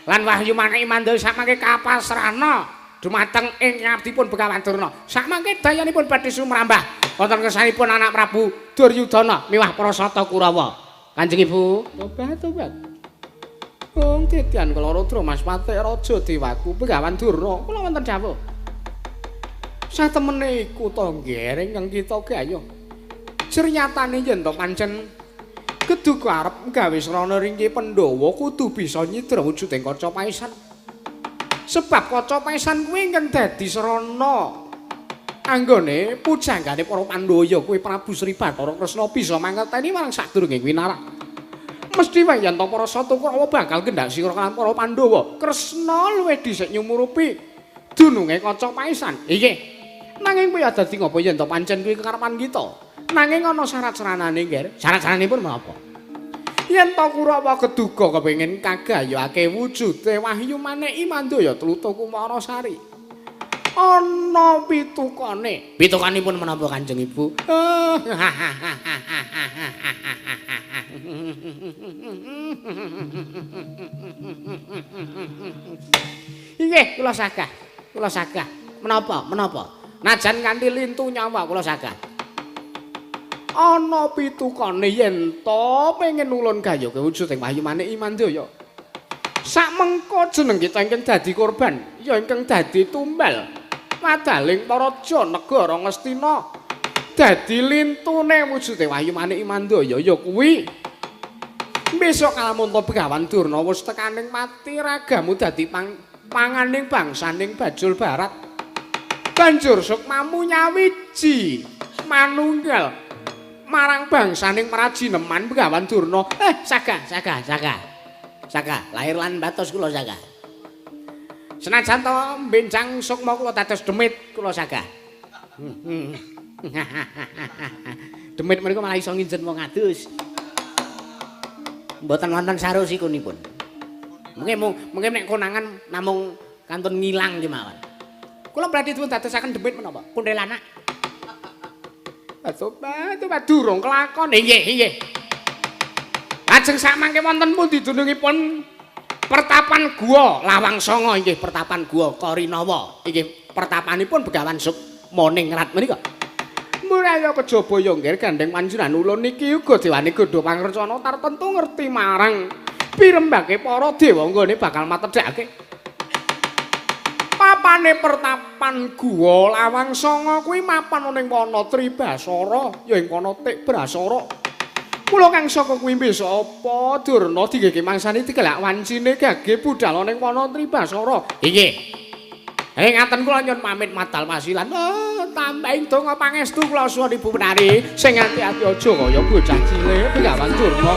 Lan Wahyu Manik Imandaya sakmangke kapasrana dumateng ing ngabdipun Begawan Durna. Sakmangke dayanipun badhe sumrambah wonten kersanipun anak Prabu Duryudana miwah para sata Kurawa. Kanjeng Ibu, tobat tobat. Wong dadian kala Rudra Mas Patik Raja Dewaku Begawan Durna kula wonten dawuh. Satemene iku to nggih ingkang kita gayuh. Cernyatane yen to pancen keduka arep gawe srana ringki Pandhawa kudu bisa nyidra wujuding kaca paesan. Sebab kaca paesan kuwi ingkang dadi srana anggone pujanggane para Pandhawa ya kuwi Prabu Sri Bathara Kresna bisa mangerteni marang sadurunge winarak. Mesti wae yen to para Sata Kurawa bakal kendhak sira kalawan para Pandhawa. Kresna luwih dhisik nyumurupi dununge kaca paesan. Inggih. Nanging kuwi dadi ngopo yen to pancen kuwi kekarepan kita? Nanging ana syarat saranane, Nggih. Syarat saranipun menapa? Yen to Kurawa keduga kepengin kagayuhake wujude wahyu maneki mandaya tlutuh Kumarasari. Ana pitukane. Pitukanipun menapa Kanjeng Ibu? Inggih, kula sagah. Kula sagah. Menapa? Menapa? Najan kanthi lintu nyawa kula sagah. Ana pitukane yen to pengen ulun gayuhke wujuding wahyu maneki mandaya. Sakmengko jeneng kita ingkang dadi korban, ya ingkang dadi tumbal. Wadaling paraja negara Ngastina dadi lintune wujude wahyu maneki mandaya ya kuwi. Besok kalamunta Begawan Durna wis tekaning mati ragamu dadi panganing bangsaning Bajul Barat. Banjur sukmamu nyawiji manunggal marang bangsaning Prajineman Begawan Durna. Sagah, sagah, sagah. Sagah, lahir lan batos kula sagah. Senajan to benjang sukma kula dados demit kula sagah. Demit menika malah iso nginjen wong adus. Mboten wonten sarosikunipun. Mengke mengke nek konangan namung kantun ngilang kemawon. Kula badhe dipun dadosaken demit menapa? Kuntilanak. Tobat, tobat durung kelakon. Inggih, inggih. Lajeng sakmangke wonten pundi dunungipun pertapan gua Lawang Sanga inggih pertapan gua Korinawa. Inggih pertapanipun Begawan Sukmaningrat menika. Muraya kejaba ya nggih gandeng panjenengan ulun niki uga dewane godha pangrencana tartentu ngerti marang pirembake para dewa nggone bakal matedhakake. Papane pertapan gua Lawang Sanga kuwi mapan ning wana Tribasara ya ing wana Tikbrasara. Kula kang saka kuwi besok apa Durna digege mangsane digelak wancine gage budal ning wana Tribasara. Inggih. Ngaten kula nyuwun pamit madal pasilan. Oh, tambahing donga pangestu kula suwun Ibu Penari sing ati-ati aja kaya bocah cilik Begawan Durna.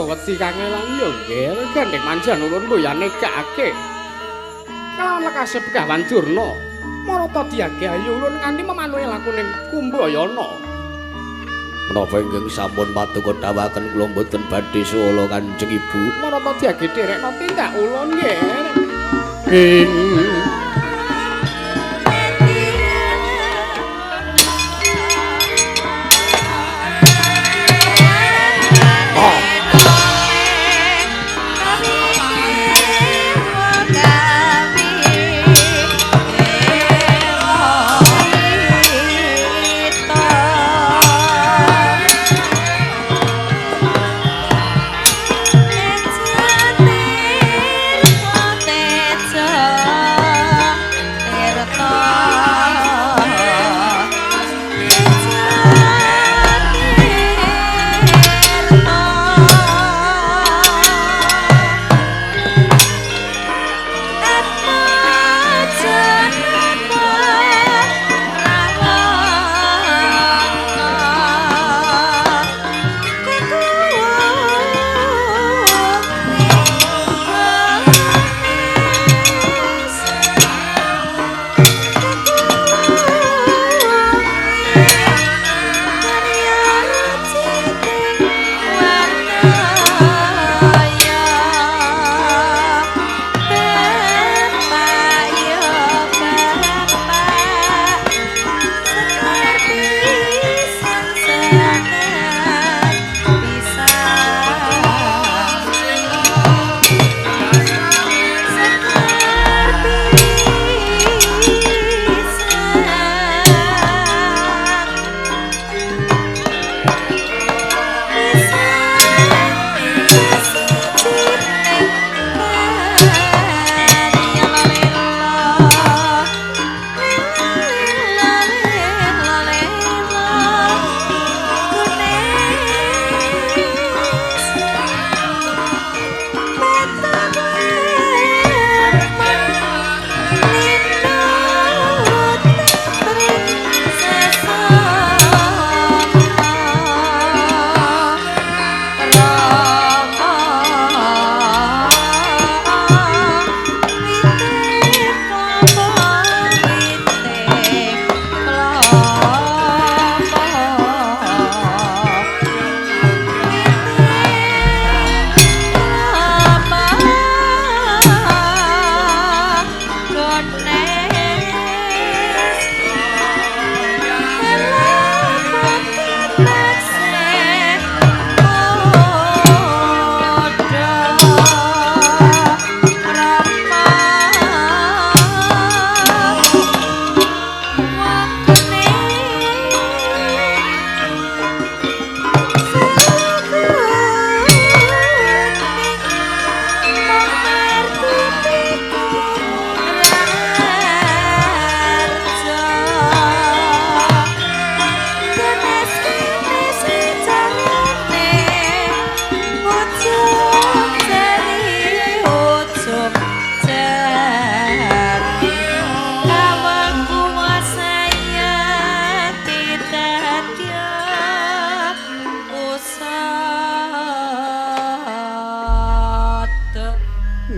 Wedi kangelan ya nggih, gandeng manjan ulun mboyane gakake. Kalawan lekase Begawan Durna, marata diage ayo ulun nganti memanuhe lakuning Kumbayana. Menapa ingkang sampun patuko dawuhaken kula mboten badhe suwala Kanjeng Ibu. Marata diage dherekna tindak ulun nggih. Ing Tejo.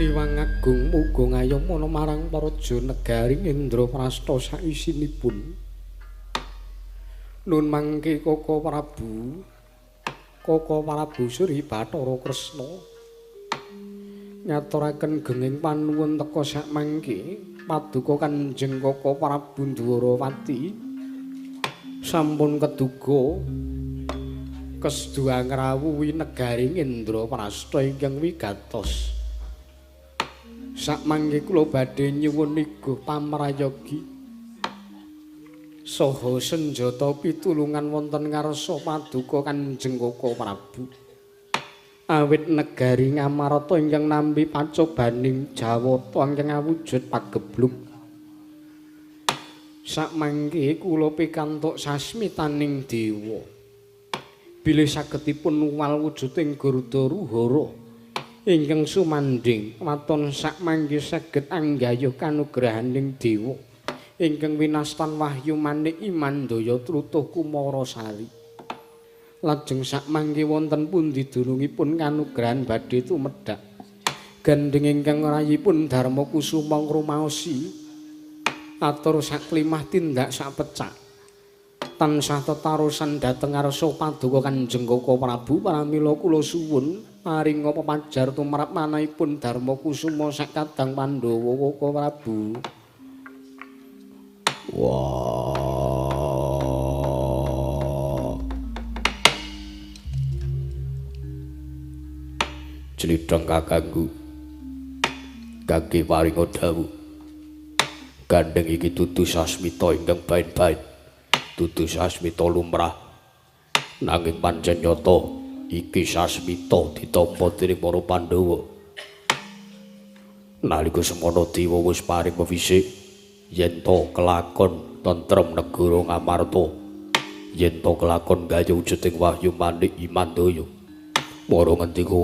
Niwang agung muga ngayomana marang paraja negari Indraprasta saisinipun. Nun mangke Koko Prabu, Koko Prabu Sri Bathara Kresna ngaturaken genging panuwun teka sakmangke paduka Kanjeng Koko Prabu Ndwarawati sampun keduga kesduwa ngrawuhi negari Indraprasta ingkang wigatos. Sakmangke kula badhe nyuwun iguh pamrayogi saha senjata pitulungan wonten ngarsa paduka Kanjeng Koko Prabu. Awit negari Ngamarta ingkang nampi pacobaning Jawata ingkang awujud pageblug. Sakmangke kula pikantuk sasmitaning dewa. Bilih sagedipun nuwal wujuding Garudha Ruhara ingkang sumandhing waton sakmangke saged anggayuh kanugrahaning dewa ingkang winastan wahyu manik Imandaya Trutuh Kumarasari. Lajeng sakmangke wonten pundi dunungipun kanugrahan badhe tumedhak gandheng ingkang rayipun Darma Kusuma ngrumaosi atur saklimah tindak sakpecak tansah tetarusan dhateng ngarsa paduka Kanjeng Koko Prabu. Pramila kula suwun paringa pepajar tumrap manahipun Darma Kusuma sakadang Pandhawa Koko Prabu. Wah. Slidheng kakangku kangge paringa dawuh. Gandheng iki dudu sasmita ingkang baen-baen, dudu sasmita lumrah. Nanging pancen nyata iki sasmita ditampa dening para Pandhawa. Nalika semana dewa wis paring pewisik yen to kelakon tentrem negara Ngamarta, yen to kelakon gaya wujuding wahyu manik Imandaya. Para ngendika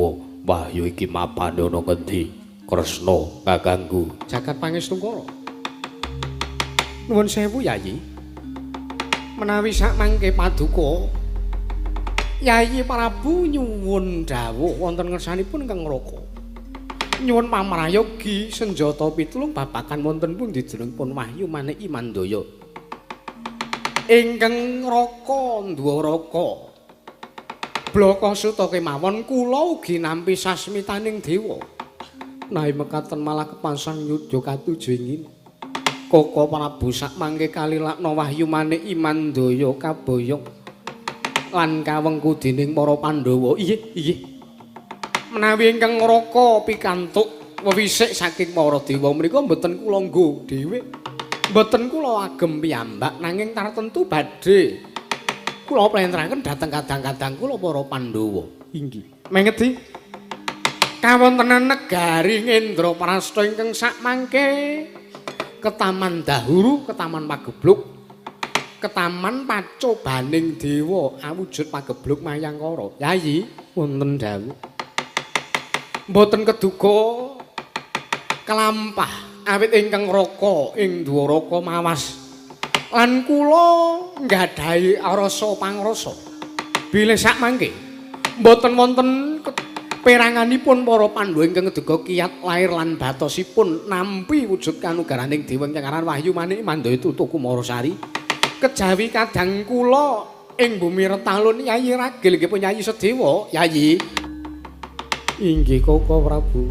wahyu iki mapane ana ngendi? Kresna kakangku jagat pangestungkara. Nuwun sewu Yayi, menawi sakmangke paduka Yayi Prabu nyuwun dawuh wonten ngersanipun Kang Raka. Nyuwun pamrayogi senjata pitulung babagan wonten pundi dunungipun wahyu manik Imandaya. Ingkang Raka Ndwaraka blaka suta kemawon kula ugi nampi sasmitaning dewa. Nawi mekaten malah kepasang yudha katuju ingin. Koko Prabu sakmangke kalilakna wahyu manik Imandaya kaboyong lan kawengku dening para Pandhawa. Inggih, inggih. Menawi ingkang Raka pikantuk wewisik saking para dewa menika mboten kula nggo dhewe. Mboten kula agem piyambak nanging tartemtu badhe kula plenteraken dhateng kadang-kadang kula para Pandhawa. Inggih. Mengedi kawontenan negari Indraprasta ingkang sakmangke ketaman dahuru, ketaman pageblug, ketaman pacobaning dewa awujud pageblug Mayangkara. Yayi wonten dawuh. Mboten keduga kelampah awit ingkang Raka ing Dwaraka mawas lan kula nggadahi rasa pangrasa bilih sakmangke mboten wonten peranganipun para Pandhawa ingkang ngeduga kiat lair lan batosipun nampi wujud kanugaraning dewa ingkang aran Wahyu Manik Mandaya Tutuh Kumarasari. Kejawi kadang kula ing bumi Retalun Yayi Ragil nggih pun Yayi Sedewa. Yayi inggih Koko Prabu,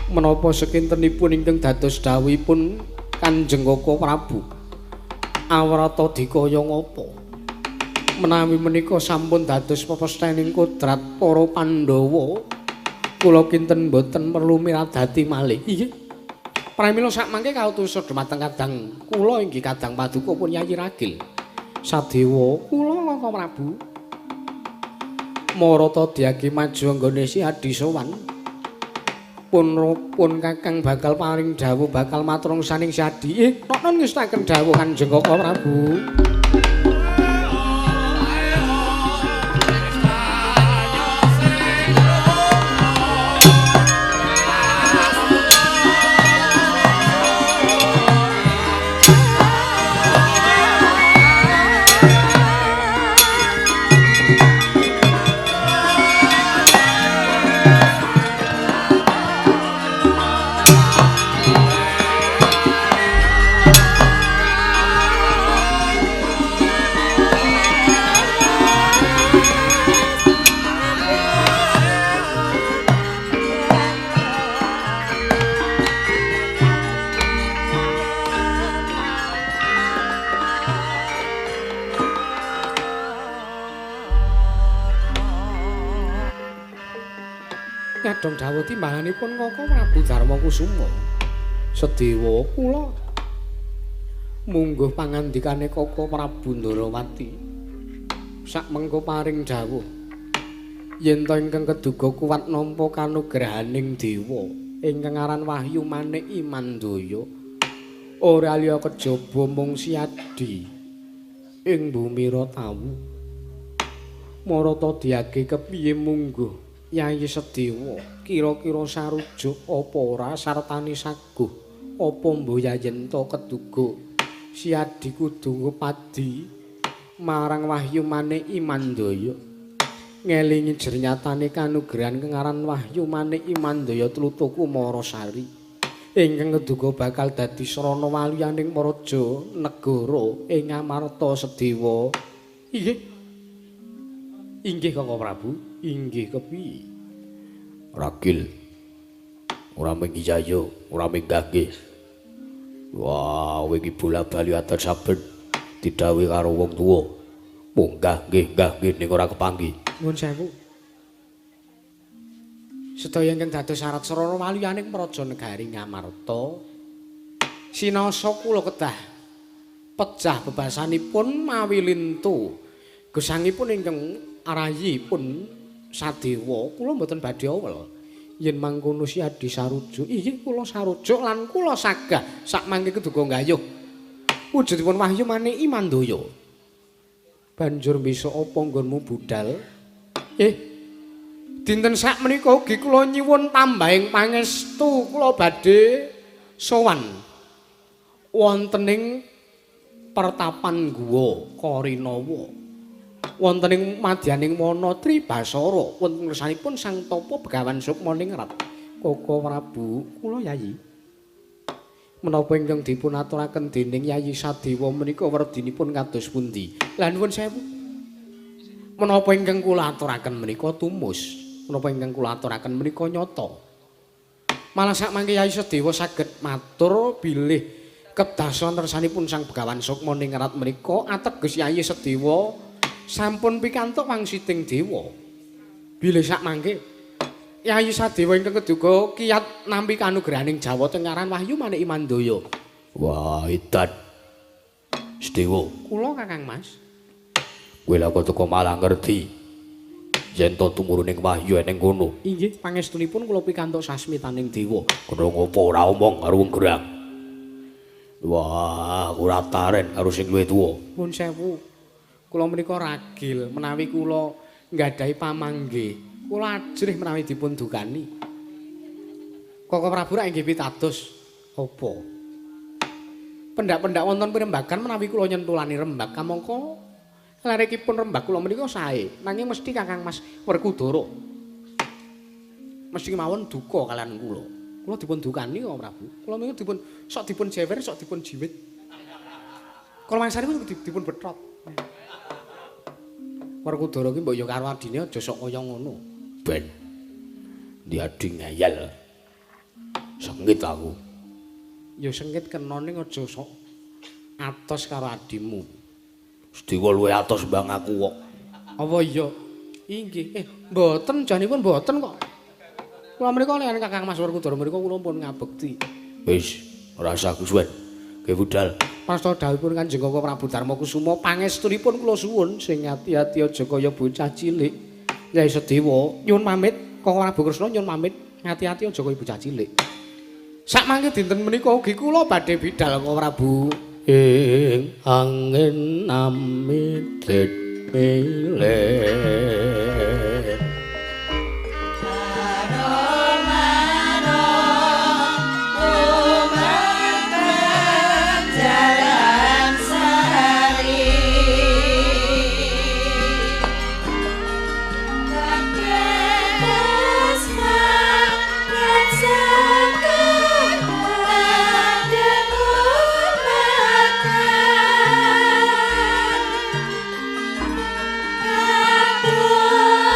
menapa sekintenipun ingkang dados dawuhipun Kanjeng Koko Prabu awrata dikaya ngapa? Menawi menika sampun dados pepesthening kodrat para Pandhawa, kula kinten mboten perlu miradati malih. Inggih. Pramila sakmangke kautusa dumateng kadang kula inggih kadang paduka pun Yayi Ragil. Sadewa kula Koko Prabu marata diagi maju anggone si Adi sowan. Pun kakang bakal paring dawuh bakal matur saning si Adi. Noknon ngestaken dawuh Kanjeng Koko Prabu. Nyadong dawuh timbalanipun Kaka Prabu Darma Kusuma. Sedewa kula mungguh pangandikane Kaka Prabu Ndarawati. Sak mengko paring dawuh yen to ingkang keduga kuwat nampa kanugrahaning dewa ingkang aran Wahyu Manik Imandaya ora liya kejaba mung siadi ing bumi Ratawu. Marata diage kepiye mungguh Yayi Sedewa kira-kira sarujuk apa ora sartani saguh apa mboya yen to keduga siadi kudu ngupadi marang Wahyu Manik Imandaya ngelingi jernyatane kanugrahan kang aran Wahyu Manik Imandaya Tlutuh Kumarasari ingkang keduga bakal dadi srana waliyaning praja negara ing Amarta Sedewa. Inggih. Inggih Kaka Prabu, inggih kepiye? Ragil. Ora mung jaya, ora mung gagih. Wah, kowe iki bola-bali atur saben didhawuhi karo wong tuwa. Munggah nggih, nggah nggih ning ora kepanggih. Nuwun sewu. Sedaya ingkang dados syarat srana waliyaning praja negari Ngamarta sinasa kula kedah pejah bebasanipun mawi lintu gesangipun ingkang arayipun Sadewa kula mboten badhe awel yen mangkono siadi sarujuk. Inggih kula sarujuk lan kula sagah sak mangke keduga nggayuh wujudipun Wahyu Manik Imandaya. Banjur besok apa nggonmu budal? Dinten sak menika ugi kula nyuwun tambahing pangestu kula badhe sowan wonten ing pertapan Guwa Karinawa. Wonten ing madyaning wana Tribasara wonten ngersanipun Sang Tapa Begawan Sukmaningrat. Kaka Prabu, kula Yayi. Menapa ingkang dipun aturaken dening Yayi Sadewa menika werdinipun kados pundi? Lah nuwun sewu. Menapa ingkang kula aturaken menika tumus, menapa ingkang kula aturaken menika nyata. Malah sak mangke Yayi Sadewa saged matur bilih kedason tersanipun Sang Begawan Sukmaningrat menika ateges Yayi Sadewa sampun pikantuk wangsiting dewa. Bilih sak mangke Yayi Sadewa ingkang keduga kiyat nampi kanugrahaning Jawata ngaran Wahyu Manik Imandaya. Wah, edan. Sedewa, kula Kakang Mas. Kowe lha kok teko malah ngerti yen to tumuruning wahyu eneng kono. Inggih, pangestunipun kula pikantuk sasmitaning dewa. Kena ngopo ora omong karo wong gerang. Wah, ora taren karo sing luwih tuwa. Nuwun sewu. Kula menika ragil menawi kula nggadahi pamanggih. Kula ajrih menawi dipun dukani. Kaka Prabu rak inggih pitados apa? Pendak-pendak wonten pirembagan menawi kula nyentulani rembag kamangka lerikipun rembag kula menika sae, nanging mesti Kakang Mas Werkudara mesti mawon duka kalian kula. Kula dipun dukani kok Prabu. Kula menika dipun sok dipun jewer, sok dipun jiwit. Kula mangsane dipun betrot. Werkudara ki mbok ya karo adine aja sok kaya ngono. Ben. Ndi adi ngeyel. Sengit aku. Ya sengit kena ning aja sok atos karo adimu. Sedewa luwih atos mbang aku kok. Apa iya? Inggih. Mboten janipun mboten kok. Kula menika liyane Kakang Mas Werkudara menika kula pun ngabekti. Wis, ora usah kesuwen. Ge budal. Prasta dawuhipun Kanjeng Kaka Prabu Darma Kusuma pangestunipun kula suwun sing ati-ati aja kaya bocah cilik. Yai Sedewa nyuwun pamit, Kaka Prabu Kresna nyuwun pamit, ati-ati aja kaya bocah cilik. Sak mangke dinten menika ugi kula badhe bidal Kaka Prabu. Ing angin nami milet. Aduh.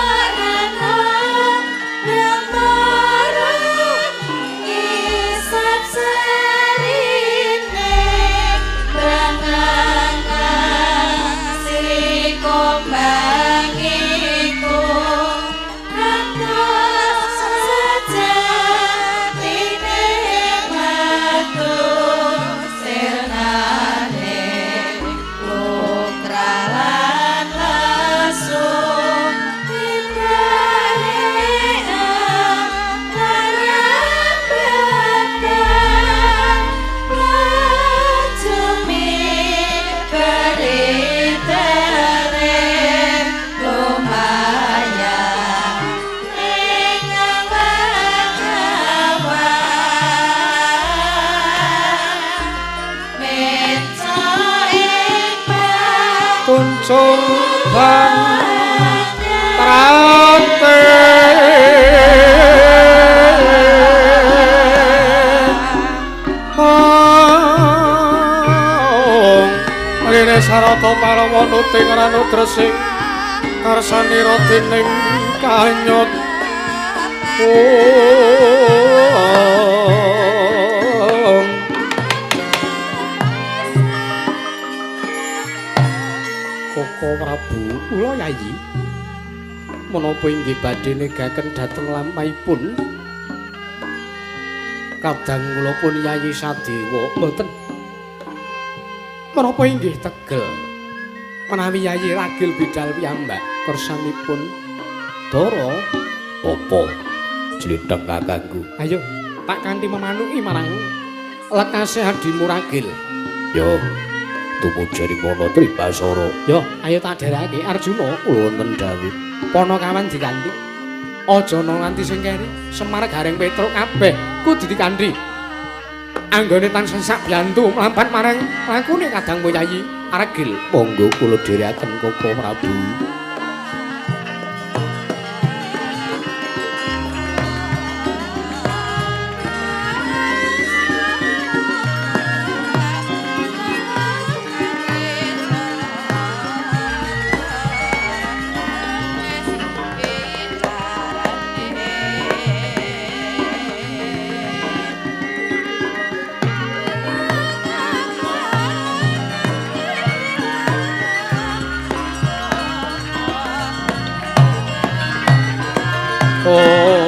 Cumban trate Rene sarata parawa nuting ranudresing karsanira dening kanyut. Koko Prabu, kula Yayi menapa inggih badhe negaken dhateng lampahipun kadang kula pun Yayi Sadewa mboten menapa inggih tegel menawi Yayi ragil bidal piyambak kersanipun Dara apa jlindheng kakangku. Ayo tak kanthi memanuki marang lekase adimu ragil. Yo tumuju ing mono Tribasara. Yo ayo tak dherekake Arjuna. Kula wonten dawuh. Panakawan dikanthi. Aja ana nganti sing keri. Semar Gareng Petruk kabeh kudu dikanthi. Anggone tansah sak biyantu mlampat marang lakune kadangmu Yayi Ragil. Monggo kula dherekaken Koko Prabu. Oh.